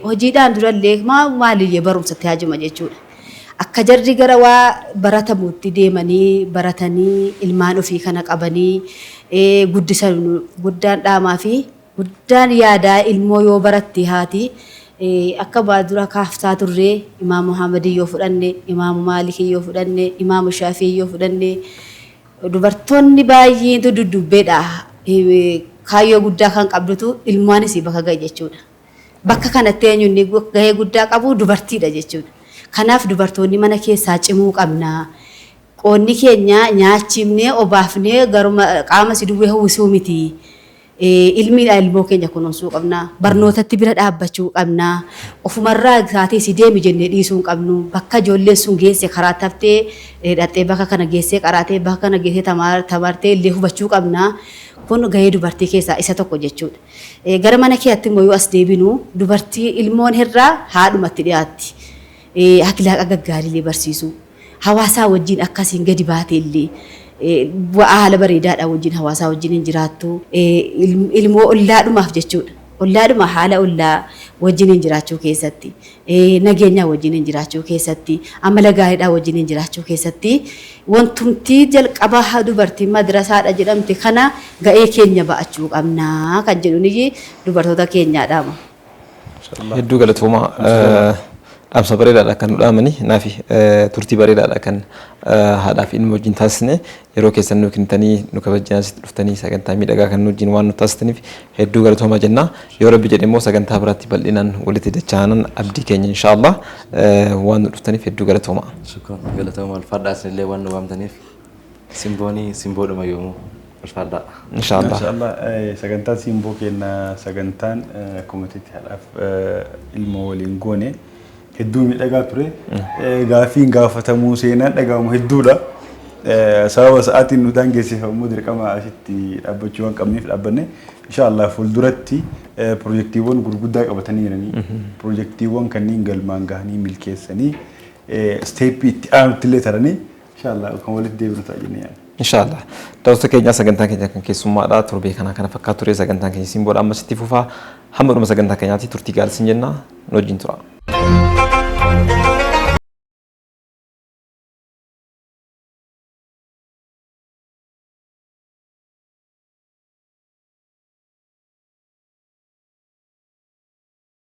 hojiidhaan durallee maaliyyee barumsatti haajuma jechuudha. Akka jarri gara waa baratamuutti deemanii baratanii ilmaan ofii kana qabanii guddisan guddaan dhaamaa fi guddaan yaadaa. Ilmoo yoo baratti haati akka baadura kaaftaa turree, Imaamu Muhammadii yoo fudhanne, Imaamu Maalikii yoo fudhanne, Imaamu Shaafii yoo fudhanne, dubartoonni baay'eentu duddubbeedha. Kaayyoo guddaa kan qabdutu ilmaanis bakka gahe jechuudha. Bakka kanatti eenyuun gahee guddaa qabu? Dubartiidha jechuudha. Kanaaf dubartoonni mana keessaa cimuu qabna. Qoonni keenya nyaachifnee obaafnee garuma qaama si duwwee hawwisuu miti. Ilmiidha ilmoo keenya kunuunsuu qabna. Barnootatti bira dhaabbachuu qabna. Ofumarraa taatee si deemi jennee dhiisuu hin qabnu. Bakka ijoolleen sun geesse karaa taftee dhaqxee bakka kana geessee qaraatee bakka kana geessee tamartee illee hubachuu qabna. Kun gahee dubartii keessaa isa tokko jechuudha. Gara mana keetti immoo yoo as deebinu, dubartii ilmoon irraa haadhumatti dhiyaatti. Akhlaaqa gaggaariilee barsiisuu. Hawaasaa wajjin akkasiin gadi baate illee bu'aa haala bareedaadhaan wajjin hawaasaa wajjin hin jiraattu. Ilmoo ollaadhumaaf jechuudha. Ollaadhuma haala ollaa wajjin hin jiraachuu keessatti, nageenya wajjin hin jiraachuu keessatti, amala gaariidhaa wajjin hin jiraachuu keessatti wantumti jalqaba dubartiin madrasaadha jedhamte kana ga'ee keenya ba'achuu qabna kan jedhuni dubartoota keenyaadhaama. Hedduu galatoomaa. Dhaamsa bareedaadha kan nu dhaamani. Naafi turtii bareedaadha kan haadhaa fi ilma wajjin taasisne. Yeroo keessan nu kennitanii nu kabajjanii asitti dhuftanii sagantaa miidhagaa kan nu wajjin waan nu taasistaniif hedduu galatoomaa jenna. Yoo Rabbi jedhe immoo sagantaa biraatti bal'inaan walitti dachaanan abdii keenya inshaallah. Waan nu dhuftaniif hedduu galatoomaa. Shukran, galatoomaa, ulfaadhaa. Isinillee waan nu waamtaniif. Simboonii simboodhuma yoomuu, ulfaadhaa. Inshaallah. Inshaallah, sagantaan simboo keenya, sagantaan akkuma itti haadhaaf ilmoo waliin goone hedduu miidhagaa ture. Gaaffiin gaafatamuu seenaan dhagahamu hedduudha. Sababa sa'aatiin nu daangessifamu dirqama asitti dhaabbachuu waan qabneef dhaabbanne. Inshaallah fuulduratti pirojektiiwwan gurguddaa qabatanii jiranii pirojektiiwwan kanneen galmaan gahanii milkeessanii step itti aanutti illee taranii inshaallah kan walitti deebinu ta'a jennee yaadna. Inshaallah. Daawwattoota keenyaa, sagantaan keenya kan keessummaadha. Torbee kanaa kana fakkaatu ture. Sagantaan keenya Simboodha ammas itti fufaa. Hamma dhuma sagantaa keenyaatti turtii gaarii sin jenna. Nu wajjin tura.